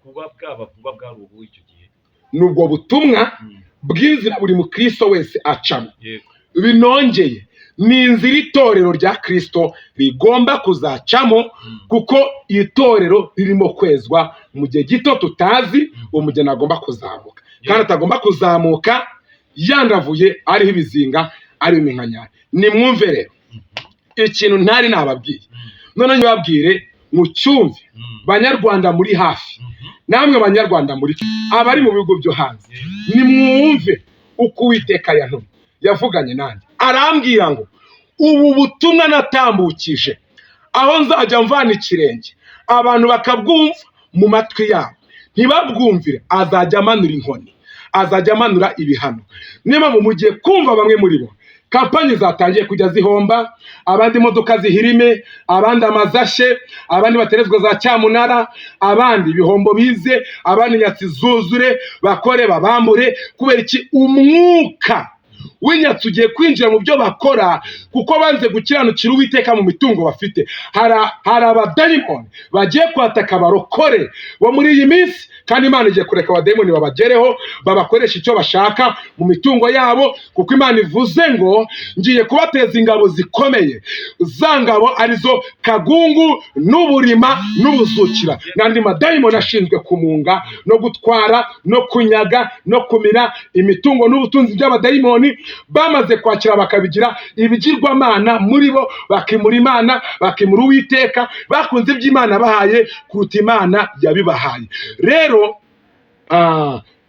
kuba bwaba vuba, bwari ubu icyo gihe? Ni ubwo butumwa bw'inzira buri mukristo wese acamo. Binongeye ni inzira itorero rya Kristo rigomba kuzacamo, kuko itorero ririmo kwezwa mu gihe gito tutazi. Umugeni agomba kuzamuka, kandi atagomba kuzamuka yandavuye, ariho ibizinga, ariho iminkanyari. Nimwumve rero ikintu ntari nababwiye, none ntibabwire mucyumve. Banyarwanda muri hafi, namwe Banyarwanda muri, abari mu bihugu byo hanze, nimwumve uko Uwiteka yantumye, yavuganye nanjye, arambwira ngo ubu butumwa natambukije, aho nzajya mvana ikirenge abantu bakabwumva mu matwi yabo ntibabwumvire, azajya amanura inkoni, azajya amanura ibihano. Niyo mpamvu mugiye kumva bamwe muri bo kampanyi zatangiye kujya zihomba, abandi imodoka zihirime, abandi amazu ashe, abandi baterezwa za cyamunara, abandi ibihombo bize, abandi nyatsi zuzure, bakore babambure. Kubera iki? Umwuka w'inyatsi ugiye kwinjira mu byo bakora, kuko banze gukiranukira Uwiteka mu mitungo bafite. Hari abadayimoni bagiye kwataka abarokore bo muri iyi minsi, kandi Imana igiye kureka abadayimoni babagereho, babakoresha icyo bashaka mu mitungo yabo, kuko Imana ivuze ngo ngiye kubateza ingabo zikomeye, za ngabo arizo kagungu n'uburima n'ubuzukira n'andi madayimoni ashinzwe kumunga no gutwara no kunyaga no kumira imitungo n'ubutunzi by'abadayimoni. Bamaze kwakira bakabigira ibigirwamana muri bo, bakimura Imana, bakimura Uwiteka, bakunze iby'Imana bahaye kuruta Imana yabibahaye. Rero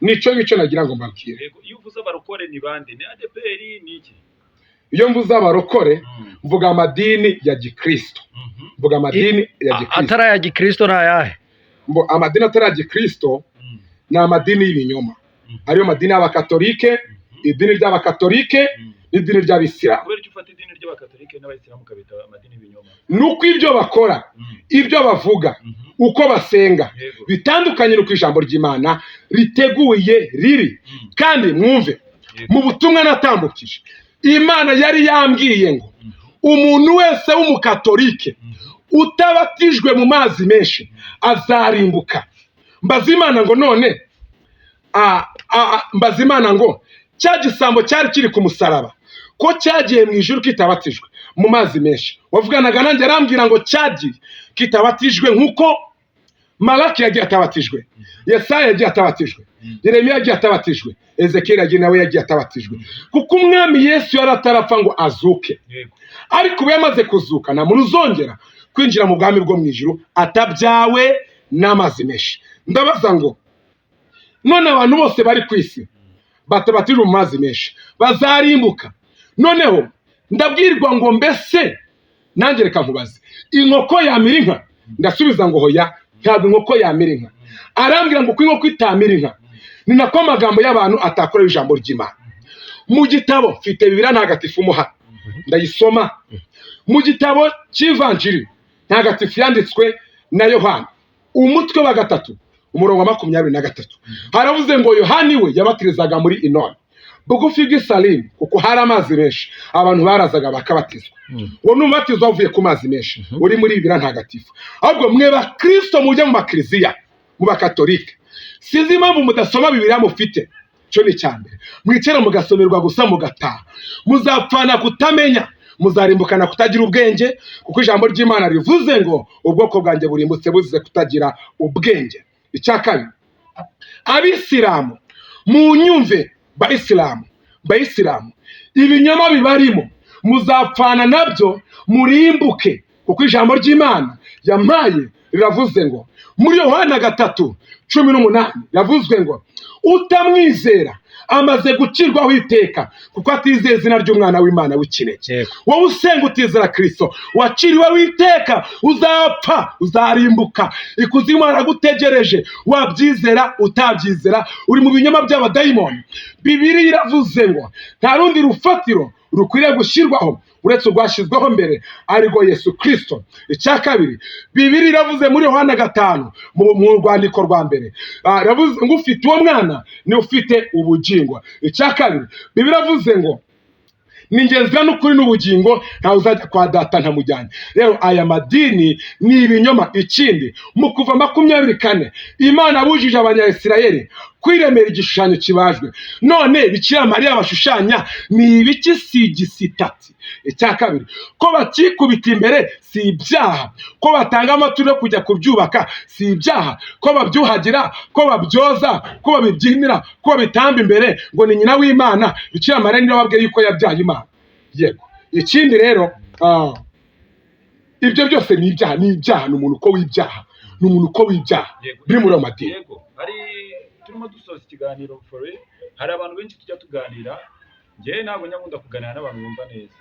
nicyo ngicyo nagira ngo mbabwire. Yego, iyo uvuze abarokore ni bande? Ni ADEPR, ni iki? Iyo mvuze abarokore, mvuga amadini ya gikristo, mvuga amadini ya gikristo. Atari aya gikristo ni ayahe? Amadini atari aya gikristo ni amadini y'ibinyoma, ariyo madini y'abakatolike, idini ry'abakatolike n'idini ry'abisilamu. Kubera icyo ufata idini ry'abakatolike n'abayisilamu ukabita amadini y'ibinyoma? Ni uko ibyo bakora, ibyo bavuga, uko basenga bitandukanye n'uko ijambo ry'Imana riteguye riri. Kandi mwumve, mu butumwa natambukije, Imana yari yambwiye ngo umuntu wese w'umukatolike utabatijwe mu mazi menshi azarimbuka. Mbaza Imana ngo none mbaza Imana ngo cya gisambo cyari kiri ku musaraba ko cyagiye mu ijuru kitabatijwe mu mazi menshi? Wavuganaga nanjye arambwira ngo cyagiye kitabatijwe nk'uko Malaki yagiye atabatijwe, Yesaya yagiye atabatijwe, Yeremiya yagiye atabatijwe, Ezekiyeli yagiye nawe yagiye atabatijwe, kuko Umwami Yesu yari atarapfa ngo azuke. Ariko ubu yamaze kuzuka, nta muntu uzongera kwinjira mu bwami bwo mu ijuru atabyawe n'amazi menshi. Ndabaza ngo none abantu bose bari ku isi batabatijwe mu mazi menshi bazarimbuka? Noneho ndabwirwa ngo mbese nanjye reka nkubaze, inkoko yamira inka? Ndasubiza ngo hoya, ntabwo inkoko yamira inka. Arambwira ngo uko inkoko itamira inka, ni nako amagambo y'abantu atakorewe ijambo ry'Imana. Mu gitabo mfite Bibiliya Ntagatifu muha ndayisoma, mu gitabo cy'Ivanjiri Ntagatifu yanditswe na Yohana, umutwe wa 3, umurongo wa 23, haravuze ngo Yohani we yabatirizaga muri Inoni bugufi bw'Isalimu, kuko hari amazi menshi, abantu barazaga bakabatizwa. Uwo ni umubatizo wavuye ku mazi menshi uri muri Bibiliya Ntagatifu. Ahubwo mwe bakristo mujya mu makiriziya, mu bakatolike, sinzi impamvu mudasoma Bibiliya mufite. Icyo ni icya mbere. Mwicara mugasomerwa gusa mugataha, muzapfana kutamenya, muzarimbukana kutagira ubwenge, kuko ijambo ry'Imana rivuze ngo ubwoko bwanjye burimbutse buzize kutagira ubwenge. Icya kabiri, abisilamu munyumve, bayisilamu, bayisilamu, ibinyoma bibarimo muzapfana nabyo murimbuke, kuko ijambo ry'Imana yampaye riravuze ngo muri Yohana 3:18 yavuzwe ngo utamwizera amaze gucirwaho iteka kuko atizeye izina ry'umwana w'Imana w'ikinege. Wowe usenga utizera Kristo waciriweho iteka, uzapfa, uzarimbuka, ikuzimu haragutegereje. Wabyizera utabyizera, uri mu binyoma by'abadayimoni. Bibiliya iravuze ngo nta rundi rufatiro rukwiriye gushyirwaho uretse urwashyizweho mbere, arirwo Yesu Kristo. Icya kabiri, Bibiliya iravuze muri Yohana 5 mu rwandiko rwa mbere, iravuze ngo ufite uwo mwana ni ufite ubugingo. Icya kabiri, Bibiliya iravuze ngo ni ingenzi n'ukuri n'ubugingo, ntawe uzajya kwa data ntamujyanye. Rero aya madini ni ibinyoma. Ikindi, mu Kuva 24, Imana abujije Abanyayisirayeli kwiremera igishushanyo kibajwe. None Bikira Mariya bashushanya ni ibiki? Si igisitati. Icya kabiri, ko bakikubita imbere si ibyaha? Ko batanga amaturo yo kujya kubyubaka si ibyaha? Ko babyuhagira, ko babyoza, ko babibyinira, ko babitamba imbere ngo ni nyina w'Imana, Bikira Mariya niwe wabwiye yuko yabyaye Imana? Yego. Ikindi rero, ibyo byose ni ibyaha, ni ibyaha, ni umuntu uko w'ibyaha, ni umuntu uko w'ibyaha biri muri ayo madini. Yego, hari turimo dusoza ikiganiro fore, hari abantu benshi tujya tuganira. Njyewe ntabwo njya nkunda kuganira n'abantu bumva neza,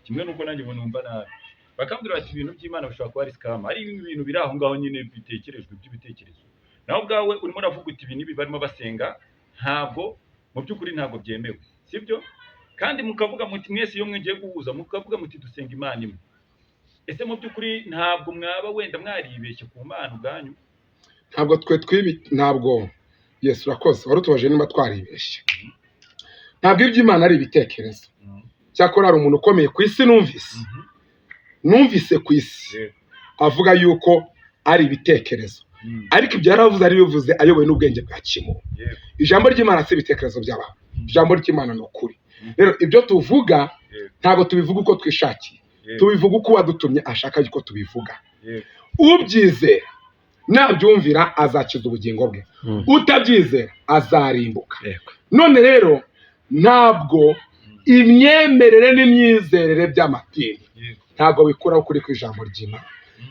kimwe n'uko nanjye ubu numva nabi, bakambwira bati ibintu by'Imana bishobora kuba ari scam, ari ibintu biri aho ngaho nyine bitekerejwe by'ibitekerezo. Nawe ubwawe urimo uravuga uti ibi n'ibi barimo basenga ntabwo mu by'ukuri ntabwo byemewe, sibyo? Kandi mukavuga muti mwese iyo mwigiye guhuza mukavuga muti dusenga Imana imwe. Ese mu by'ukuri ntabwo mwaba wenda mwaribeshye ku Mana ubwanyu? Ntabwo twe twibi, ntabwo. Yesu, urakoze, wari utubaje niba twaribeshye. Ntabwo iby'Imana ari ibitekerezo. Cyakora hari umuntu ukomeye ku isi numvise ku isi avuga yuko ari ibitekerezo, ariko ibyo yaravuze ari bivuze ayobowe n'ubwenge bwa kimuntu. Ijambo ry'Imana si ibitekerezo by'abantu, ijambo ry'Imana ni ukuri. Rero ibyo tuvuga ntabwo tubivuga uko twishakiye, tubivuga uko uwadutumye ashaka yuko tubivuga. Ubyizera nabyumvira azakiza ubugingo bwe, utabyizera azarimbuka. None rero ntabwo imyemerere n'imyizerere by'amadini ntabwo bikuraho ukuri kw'ijambo ry'Imana.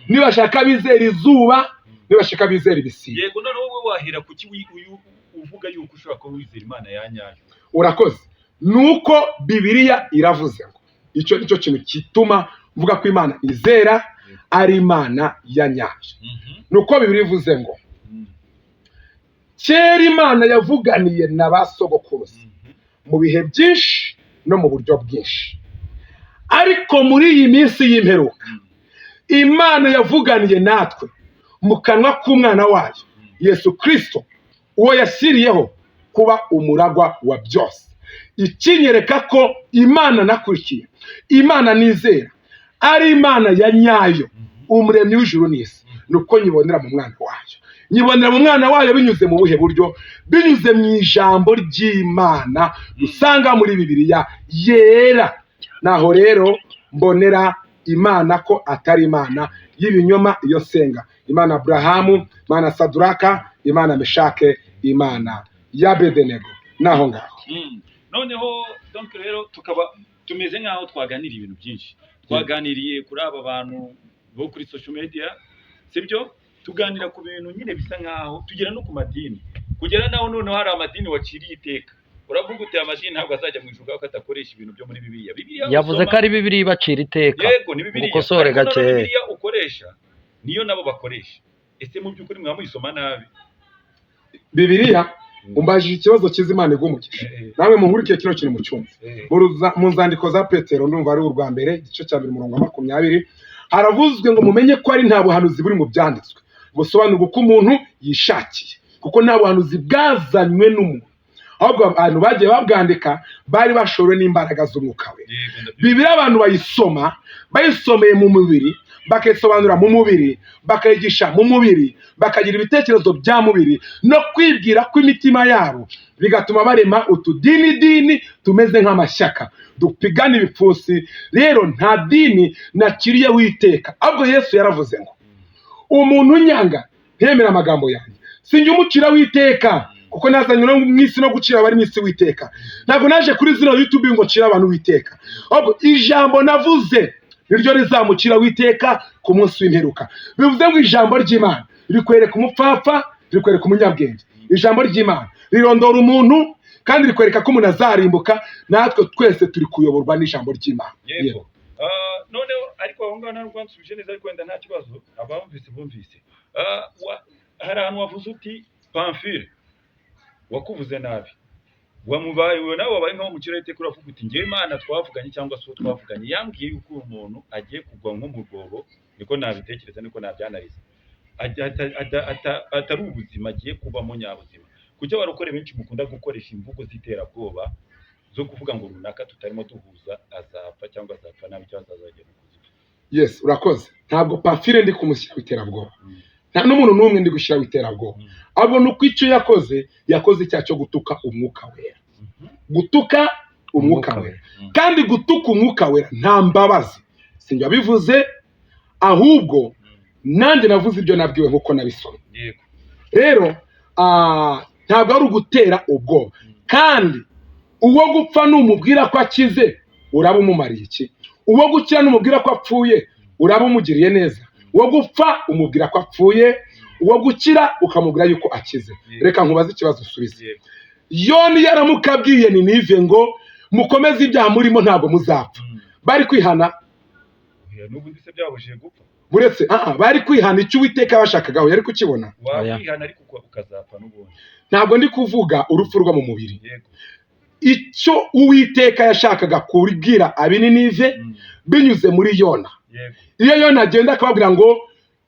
Nibashaka bizera izuba, nibashaka bizera ibisiga. Yego, noneho wowe wahera kuki uyu uvuga yuko ushobora kuba wizera Imana ya nyayo? Urakoze. Nuko Bibiliya iravuze ngo icyo nicyo kintu gituma mvuga ko Imana izera ari Imana ya nyayo. Nuko Bibiliya ivuze ngo kera Imana yavuganiye na ba sogokuruza mu bihe byinshi no mu buryo bwinshi, ariko muri iyi minsi y'imperuka Imana yavuganiye natwe mu kanwa k'umwana wayo Yesu Kristo, uwo yashyiriyeho kuba umuragwa wa byose. Ikinyereka ko Imana nakurikiye, Imana nizera ari Imana ya nyayo, umuremyi w'ijuru n'isi, ni uko nyibonera mu mwana wayo. Nyibonera mu mwana wayo binyuze mu buhe buryo? Binyuze mu ijambo ry'Imana dusanga muri Bibiliya yera. Naho rero mbonera Imana ko atari Imana y'ibinyoma. Iyo senga Imana Aburahamu, Imana Saduraka, Imana Meshake, Imana ya Bedenego, naho ngaho. Noneho donc rero tukaba tumeze nk'aho twaganiriye ibintu byinshi. Twaganiriye kuri aba bantu bo kuri social media, sibyo? Tuganira ku bintu nyine bisa nk'aho tugera no ku madini, kugera naho noneho hari amadini waciriye iteka, uravuga uti amadini ntabwo azajya mu ijuru kuko adakoresha ibintu byo muri Bibiliya. Bibiliya Yavuze ko usoma ari Bibiliya ibacira iteka. Yego, ni Bibiliya. Mukosore Ariko noneho gakeya. Bibiliya ukoresha niyo nabo bakoresha. Ese mu by'ukuri mwaba muyisoma nabi? Bibiliya, umbajije ikibazo cyiza, Imana iguha umugisha. Nawe munkurikiye kino kintu mucyumve. Mu nzandiko za Petero, ndumva ari urwa mbere, igice cya mbere, umurongo wa 20, haravuzwe ngo mumenye ko ari nta buhanuzi buri mu byanditswe busobanurwa uko umuntu yishakiye, kuko nta buhanuzi bwazanywe n'umuntu, ahubwo abantu bagiye babwandika bari bashorewe n'imbaraga z'umwuka we. Yego, ndabyumva. Bibiliya abantu bayisoma bayisomeye mu mubiri. Bakisobanura mu mubiri, bakayigisha mu mubiri, bakagira ibitekerezo bya mubiri no kwibwira kw'imitima yabo, bigatuma barema utudini dini tumeze nk'amashyaka dupigana ibipfunsi. Rero nta dini nakiriye witeka, ahubwo Yesu yaravuze ngo umuntu unyanga ntiyemere amagambo yanjye, sinjye umucira witeka, kuko nazanywe no mu isi no gucira abari mu isi witeka. Ntabwo naje kuri zino YouTube ngo ncire abantu witeka, ahubwo ijambo navuze niryo rizamucira witeka ku munsi w'imperuka. Bivuze ngo ijambo ry'Imana rikwereka umupfapfa, rikwereka umunyabwenge. Ijambo ry'Imana rirondora umuntu kandi rikwereka ko umuntu azarimbuka. Natwe twese turi kuyoborwa n'ijambo ry'Imana. Yego. Noneho ariko aho ngaho ntabwo wansubije neza, ariko wenda nta kibazo, abumvise bumvise. Hari ahantu wavuze uti Pamphile wakuvuze nabi, wamubaye wowe nawe wabaye nkaho mu kirere iteka uravuga uti ngewe Imana twavuganye cyangwa se uwo twavuganye yambwiye yuko uyu muntu agiye kugwa nko mu rwobo, niko nabitekereza, niko nabyanariza, atari ubuzima agiye kubamo nyabuzima. Kuki abarokore benshi mukunda gukoresha imvugo z'iterabwoba zo kuvuga ngo runaka tutarimo duhuza azapfa cyangwa azapfa nabi cyangwa azazagera mu kuzimu? Yes, urakoze. Ntabwo Pamphile ndi kumushyiraho iterabwoba, nta n'umuntu n'umwe ndi gushyiraho iterabwoba, ahubwo ni uko icyo yakoze, yakoze icyaha cyo gutuka Umwuka Wera, gutuka Umwuka Umwuka Wera. Kandi gutuka Umwuka Wera nta mbabazi. Sinjye wabivuze, ahubwo nanjye navuze ibyo nabwiwe nk'uko nabisomye. Rero ntabwo ari ugutera ubwoba. Kandi uwo gupfa numubwira ko akize, uraba umumariye iki? Uwo gukira numubwira ko apfuye, uraba umugiriye neza? Uwo gupfa umubwira ko apfuye, uwo gukira ukamubwira yuko akize. Reka nkubaze ikibazo usubize. Yego. Yoni yaramuka abwiye Ninive ngo mukomeze ibyaha murimo, ntabwo muzapfa, bari kwihana? Oya, n'ubundi se byabujije gupfa? Buretse bari kwihana? Icyo Uwiteka yabashakagaho yari kukibona? Oya. Wakwihana ariko ukazapfa n'ubundi. Ntabwo ndi kuvuga urupfu rwo mu mubiri. Icyo Uwiteka yashakaga kubwira ab'Ininive binyuze muri Yona, iyo Yona agenda akababwira ngo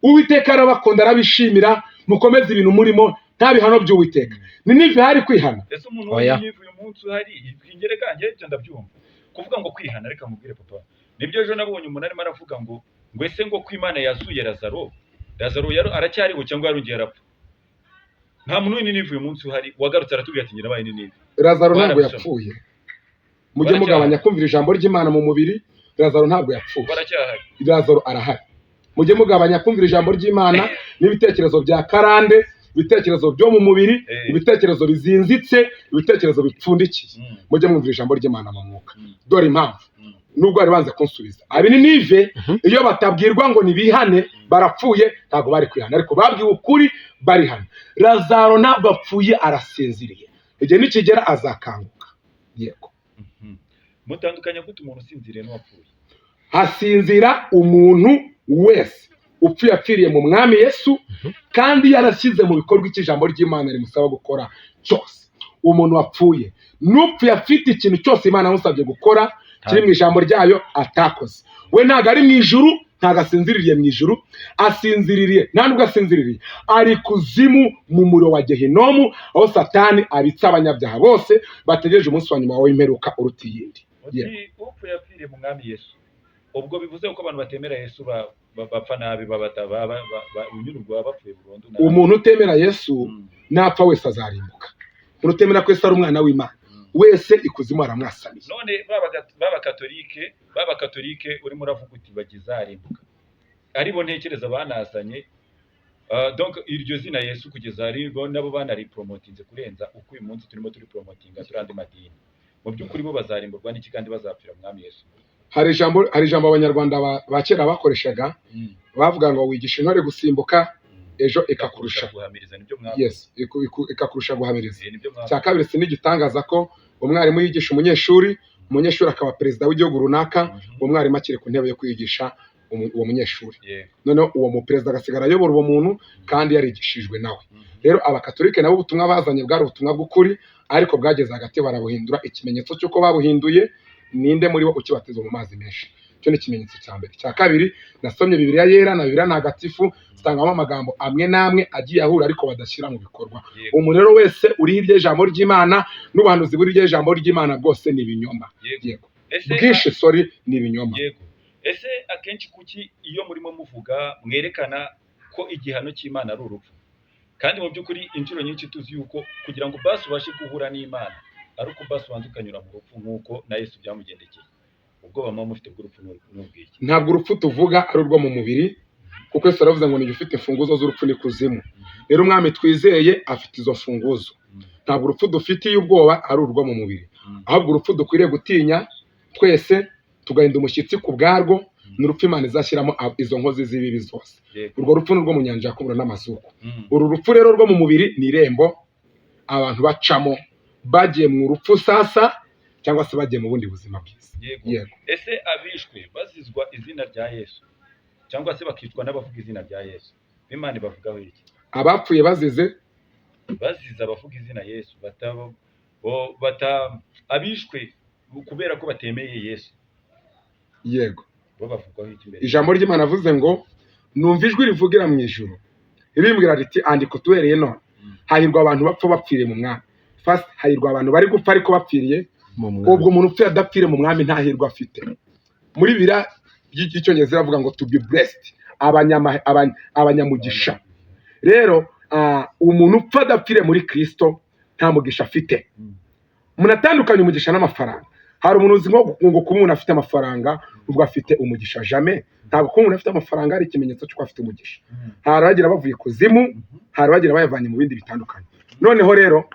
Uwiteka arabakunda, arabishimira, mukomeze ibintu murimo, nta bihano by'Uwiteka, Ninive hari kwihana? Ese umuntu Oya. w'Ininive uyu munsi uhari ingereka njye ibyo ndabyumva kuvuga ngo kwihana. Reka mubwire papa, nibyo ejo nabonye umuntu arimo aravuga ngo ese ngo ko Imana yazuye Lazaro, Lazaro aracyariho cyangwa yarongeye arapfa? Nta muntu w'Ininive uyu munsi uhari wagarutse aratubwira ati nyirabaye Ninive. Lazaro ntabwo Barabisoma. yapfuye. Mujye Baracyahari. mugabanya kumvira ijambo ry'Imana mu mubiri. Lazaro ntabwo yapfuye. Baracyahari. Lazaro arahari. Mujye mugabanya kumvira ijambo ry'Imana n'ibitekerezo bya karande, ibitekerezo byo mu mubiri, ibitekerezo bizinzitse, ibitekerezo bipfundikiye. Mujye mwumvira ijambo ry'Imana mu mwuka. Dore impamvu, nubwo bari banze kunsubiza, ab'Ininive iyo batabwirwa ngo nibihane barapfuye, ntabwo bari kwihana, ariko babwiwe ukuri barihana. Lazaro ntabwo apfuye, arasinziriye, igihe nikigera azakanguka. Yego. Mutandukanya gute umuntu usinziriye n'uwapfuye? Hasinzira umuntu wese upfuye apfiriye mu Mwami Yesu, kandi yarashyize mu bikorwa icyo ijambo ry'Imana rimusaba gukora cyose. Umuntu wapfuye n'upfuye afite ikintu cyose Imana yamusabye gukora kiri mu ijambo ryayo atakoze, we ntabwo ari mu ijuru, ntabwo asinziririye mu ijuru, asinziririye, nta nubwo asinziririye, ari kuzimu mu muriro wa Gehinomu, aho Satani abitsa abanyabyaha bose bategereje umunsi wa nyuma w'imperuka uruta iyindi. Uti upfuye apfiriye mu Mwami Yesu, ubwo bivuze ko abantu batemera Yesu bapfa nabi, unyurwa bapfuye burundu nabi. Umuntu utemera Yesu napfa wese azarimbuka. Umuntu utemera ko Yesu ari umwana w'Imana wese, ikuzimu aramwasamiye. None b'abakatolike urimo uravuga uti bagizarimbuka, aribo ntekereza banazanye donc iryo zina Yesu, kugeza ari bo nabo banariporomotinze kurenza uko uyu munsi turimo turi poromotinga turi andi madini. Mu by'ukuri bo bazarimburwa n'iki kandi bazapfira mu Mwami Yesu? Hari ijambo Abanyarwanda ba kera bakoreshaga, bavuga ngo wigisha intore gusimbuka, ejo ikakurusha guhamiriza. Nibyo mwavuze. Yes, ikakurusha guhamiriza. Nibyo mwavuze. Cya kabiri, si n'igitangaza ko umwarimu yigisha umunyeshuri, umunyeshuri akaba perezida w'igihugu runaka, uwo mwarimu akiri ku ntebe yo kwigisha uwo munyeshuri. Noneho uwo muperezida agasigara ayobora uwo muntu kandi yarigishijwe nawe. Rero Abakatolike nabo ubutumwa bazanye bwari ubutumwa bw'ukuri, ariko bwageze hagati barabuhindura. Ikimenyetso cy'uko babuhinduye, ninde muri bo ukibatizwa mu mazi menshi? Icyo ni ikimenyetso cya mbere. Icya kabiri, nasomye Bibiliya Yera na Bibiliya Ntagatifu, zitangamo amagambo amwe n'amwe agiye ahura ariko badashyira mu bikorwa. Umuntu rero wese uri hirya y'ijambo ry'Imana n'ubuhanuzi buri hirya y'ijambo ry'Imana bwose ni ibinyoma. Yego. Ese Bwinshi, sorry, ni ibinyoma. Yego. Ese akenshi kuki iyo murimo muvuga mwerekana ko igihano cy'Imana ari urupfu, kandi mu by'ukuri inshuro nyinshi tuzi yuko kugira ngo basi ubashe guhura n'Imana ari uko basi ubanza ukanyura mu rupfu nk'uko na Yesu byamugendekeye? Ubwoba muba mufite bw'urupfu ni ubw'iki? Ntabwo urupfu tuvuga ari urwo mu mubiri, kuko Yesu aravuze ngo nijye ufite imfunguzo z'urupfu n'ikuzimu. Rero umwami twizeye afite izo mfunguzo. Ntabwo urupfu dufitiye ubwoba ari urwo mu mubiri, ahubwo urupfu dukwiriye gutinya twese tugahinda umushyitsi ku bwarwo ni urupfu Imana izashyiramo izo nkozi z'ibibi zose. Urwo rupfu ni urwo mu nyanja ya n'amazuku. Uru rupfu rero rwo mu mubiri ni irembo abantu bacamo bagiye mu rupfu sasa, cyangwa se bagiye mu bundi buzima bwiza. Yego. Ese abishwe bazizwa izina rya Yesu, cyangwa se bakicwa n'abavuga izina rya Yesu, Imana ibavugaho iki? Abapfuye bazize bazize abavuga izina Yesu, abishwe kubera ko batemeye Yesu. Yego. Bo bavugwaho iki mbere? Ijambo ry'Imana avuze ngo numva ijwi rivugira mu ijuru rimbwira riti andika utuhereye none, hahirwa abantu bapfa bapfiriye mu mwami. First, hahirwa abantu bari gupfa ariko bapfiriye mu mwami. Ubwo umuntu upfuye adapfire mu mwami ntahirwa afite. Muri bira y'icyongereza iravuga ngo to be blessed, abanyamugisha. Rero umuntu upfa adapfire muri Kristo nta mugisha afite. Umuntu atandukanye umugisha n'amafaranga. Hari umuntu uzi ngo kuba umuntu afite amafaranga ubwo afite umugisha, jamais. Ntabwo kuba umuntu afite amafaranga ari ikimenyetso cy'uko afite umugisha. Hari abagira bavuye kuzimu, hari abagira bayavanye mu bindi bitandukanye. Noneho rero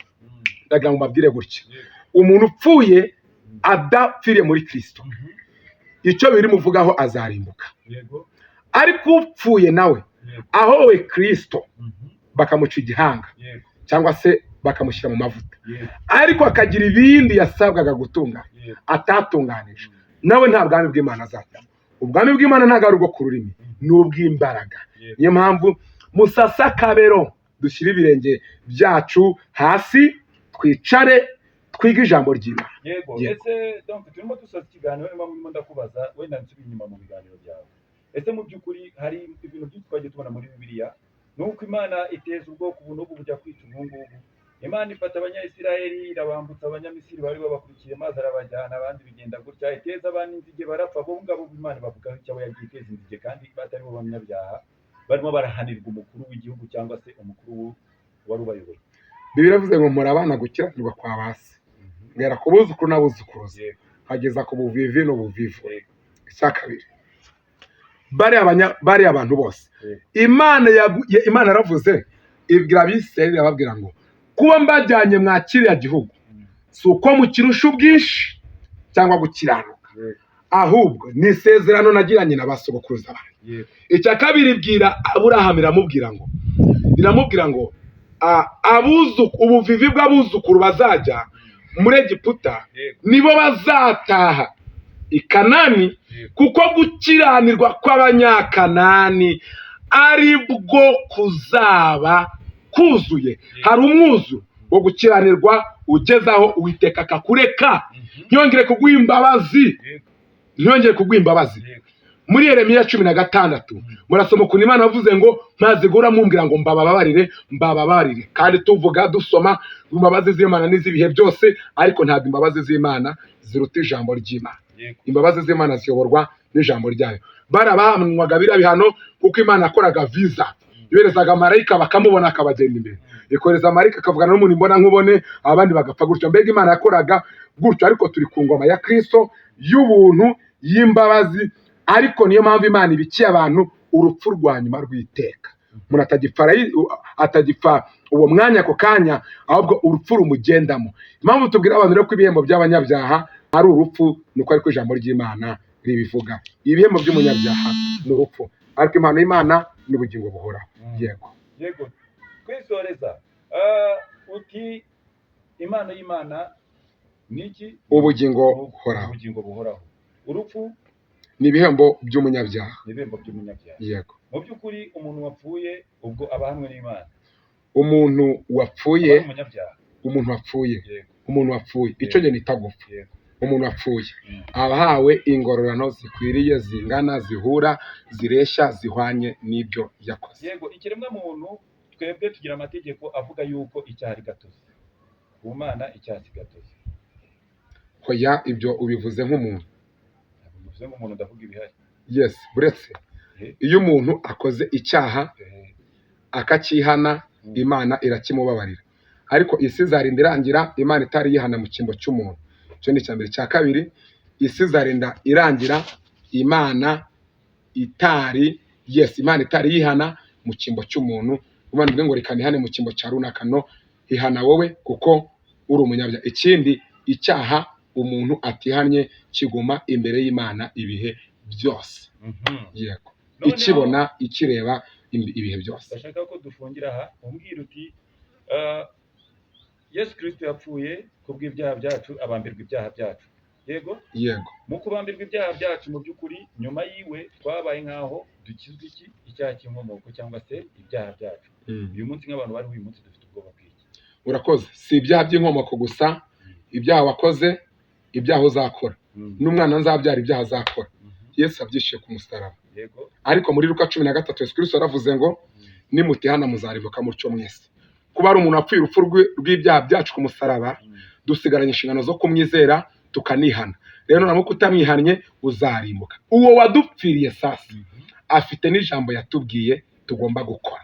ndagira ngo mbabwire gutya, umuntu upfuye adapfiriye muri Kristo, icyo biri muvugaho azarimbuka. Ariko upfuye nawe ahowe Kristo bakamuca igihanga cyangwa se bakamushyira mu mavuta, ariko akagira ibindi yasabwaga gutunga atatunganije, nawe nta bwami bw'Imana azajyamo. Ubwami bw'Imana ntabwo ari ubwo ku rurimi, ni ubw'imbaraga. Niyo mpamvu musasa kabero, dushyire ibirenge byacu hasi, twicare twige ijambo ry'Imana. Yego. Ese donc turimo dusoza ikiganiro, niba murimo ndakubaza wenda nsubira inyuma mu biganiro byawe, ese mu by'ukuri hari ibintu byinshi twagiye tubona muri Bibiliya, ni uko Imana iteza ubwoko ubu n'ubu bujya kwica ubu ngubu. Imana ifata Abanyayisiraheli irabambutsa Abanyamisiri bari babakurikiye maze arabajyana, abandi bigenda gutya, iteza abandi inzige barapfa. Bo ngabo Imana bavugaho icyo yagiye iteza inzige kandi batari bo banyabyaha, barimo barahanirwa umukuru w'igihugu cyangwa se umukuru wari ubayoboye. Bibiliya iravuze ngo mpora abana gukiranirwa kwa basi, ngera ku buzukuru n'abuzukuruza, nkageza ku buvivi n'ubuvivu. Icya kabiri, bari abantu bose Imana Imana yaravuze ibwira Abisirayeli, irababwira ngo kuba mbajyanye mwa kiriya gihugu si uko mukirusha ubwinshi cyangwa gukiranuka, ahubwo ni isezerano nagiranye na ba sogokuruza banyu. Icya kabiri, ibwira Aburahamu iramubwira ngo ubuvivi bw'abuzukuru bazajya muri Egiputa nibo bazataha i Kanani, kuko gukiranirwa kw'abanyakanani ari bwo kuzaba kuzuye. Hari umwuzu wo gukiranirwa ugezaho Uwiteka akakureka, ntiyongere kuguha imbabazi, ntiyongere kuguha imbabazi. Muri Yeremiya 16 murasoma ukuntu Imana yavuze ngo ntazigura mumbwira ngo mbababarire, mbababarire. Kandi tuvuga dusoma imbabazi z'Imana n'iz'ibihe byose, ariko ntabwo imbabazi z'Imana ziruta ijambo ry'Imana. Imbabazi z'Imana ziyoborwa n'ijambo ryayo. Barabahanwaga biriya bihano kuko Imana yakoraga visa, yoherezaga marayika bakamubona akabagenda imbere, ikohereza marayika akavugana n'umuntu imbona nkubone, abandi bagapfa gutyo. Mbega Imana yakoraga gutyo, ariko turi ku ngoma ya Kristo y'ubuntu y'imbabazi. Ariko niyo mpamvu Imana ibikiye abantu urupfu rwa nyuma rw'iteka. Umuntu atagipfa uwo mwanya ako kanya, ahubwo urupfu rumugendamo. Impamvu tubwira abantu rero ko ibihembo by'abanyabyaha ari urupfu, ni uko ariko ijambo ry'Imana ribivuga. Ibihembo by'umunyabyaha ni urupfu, ariko impano y'Imana ni ubugingo buhoraho. Yego. Yego. Kwisoreza, uti impano y'Imana ni iki? Ubugingo buhoraho. Ubugingo buhoraho. Urupfu ni ibihembo by'umunyabyaha. Ni ibihembo by'umunyabyaha. Yego. Mu by'ukuri umuntu wapfuye ubwo abahanwe n'Imana. Umuntu wapfuye, umuntu wapfuye, umuntu wapfuye, icyo gihe nita gupfa. Umuntu wapfuye abahawe ingororano zikwiriye, zingana, zihura, zireshya, zihwanye n'ibyo yakoze. Yego. Ikiremwa muntu twebwe tugira amategeko avuga yuko icyaha ari gatozi. Ku Mana icyaha si gatozi. Hoya, ibyo ubivuze nk'umuntu. Ntabwo mbivuze nk'umuntu, ndavuga ibihari. Yes, buretse iyo umuntu akoze icyaha akacyihana, Imana irakimubabarira, ariko isi izarinda irangira Imana itari yihana mu cyimbo cy'umuntu. Icyo ni icya mbere. Icya kabiri, isi izarinda irangira Imana itari, yes, Imana itari yihana mu cyimbo cy'umuntu. Imana ivuge ngo reka nihane mu cyimbo cya runaka, no ihana wowe kuko uri umunyabyaha. Ikindi, icyaha umuntu atihannye kiguma imbere y'Imana ibihe byose. Yego. Noneho- Ikibona, ikireba ibihe byose. Ndashaka ko dufungira aha, umbwira uti Yesu Kirisito yapfuye kubw'ibyaha byacu, abambirwa ibyaha byacu, yego? Yego. Mu kubambirwa ibyaha byacu, mu by'ukuri nyuma yiwe twabaye nk'aho dukizwa iki? Icyaha cy'inkomoko cyangwa se ibyaha byacu. Uyu munsi nk'abantu bariho uyu munsi dufite ubwoba bw'iki? Urakoze. Si ibyaha by'inkomoko gusa, ibyaha wakoze, ibyaha uzakora, n'umwana nzabyara ibyaha azakora, Yesu yabyishyuye ku musaraba. Ariko muri Luka 13, Yesu Kristo yaravuze ngo nimutihana muzarimbuka mutyo mwese. Kuba ari umuntu wapfuye urupfu rw'ibyaha byacu ku musaraba, dusigaranye inshingano zo kumwizera tukanihana. Rero nuramuka utamwihannye uzarimbuka. Uwo wadupfiriye sasa afite n'ijambo yatubwiye tugomba gukora.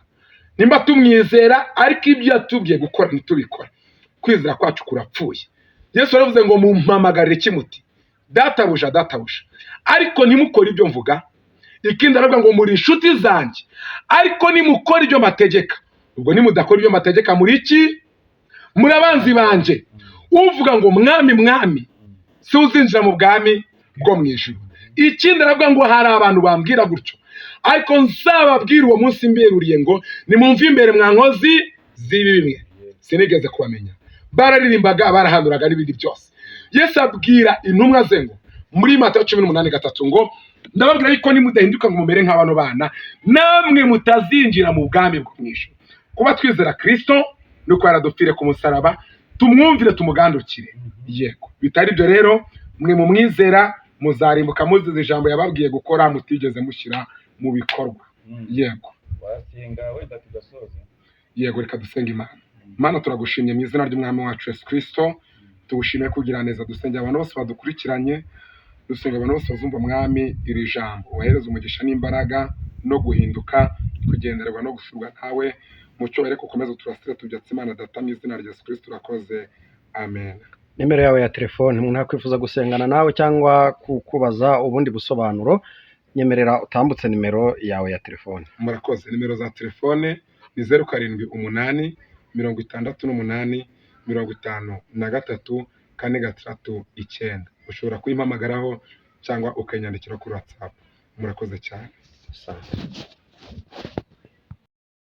Nimba tumwizera ariko ibyo yatubwiye gukora ntitubikore, kwizera kwacu kurapfuye. Yesu yaravuze ngo mumpamagarire iki muti databuja, databuja, ariko ntimukore ibyo mvuga? Ikindi aravuga ngo muri inshuti zanjye, ariko nimukora ibyo mategeka. Ubwo nimudakora ibyo mategeka muri iki? Muri abanzi banjye. Uvuga ngo mwami, mwami, si uzinjira mu bwami bwo mu ijuru. Ikindi aravuga ngo hari abantu bambwira gutyo, ariko nzababwira uwo munsi mberuriye ngo nimumve imbere mwa nkozi z'ibibi mwe, sinigeze kubamenya. Bararirimbaga, barahanuraga n'ibindi byose. Yesu abwira intumwa ze ngo muri Matayo 18:3 ngo ndababwira yuko nimudahinduka ngo mumere nk'abano bana, namwe mutazinjira mu bwami bwo mu ijuru. Kuba twizera Kristo nuko yaradupfire ku musaraba, tumwumvire, tumugandukire. Yego. Bitari ibyo rero, mwe mumwizera muzarimbuka muzize ijambo yababwiye gukora mutigeze mushyira mu bikorwa. Yego. Wasenga wenda tugasoza. Yego, reka dusenga Imana. Mana, turagushimye mu izina ry'Umwami wacu Yesu Kristo, tugushimiye kugira neza. Dusengera abantu bose badukurikiranye, dusenga abantu bose bazumva Mwami iri jambo, ubahereze umugisha n'imbaraga no guhinduka, kugendererwa no gusurwa nawe. Mucyo wereke, ukomeze turasire, tubyatse Imana Data mu izina rya Yesu Kristo urakoze, amen. Nimero yawe ya telefone, umuntu yakwifuza gusengana nawe cyangwa kukubaza ubundi busobanuro, nyemerera utambutse nimero yawe ya telefone. Murakoze. Nimero za telefone ni 078 68 53 469. Ushobora kuyimpamagaraho cyangwa ukanyandikira kuri WhatsApp. Murakoze cyane. Asante.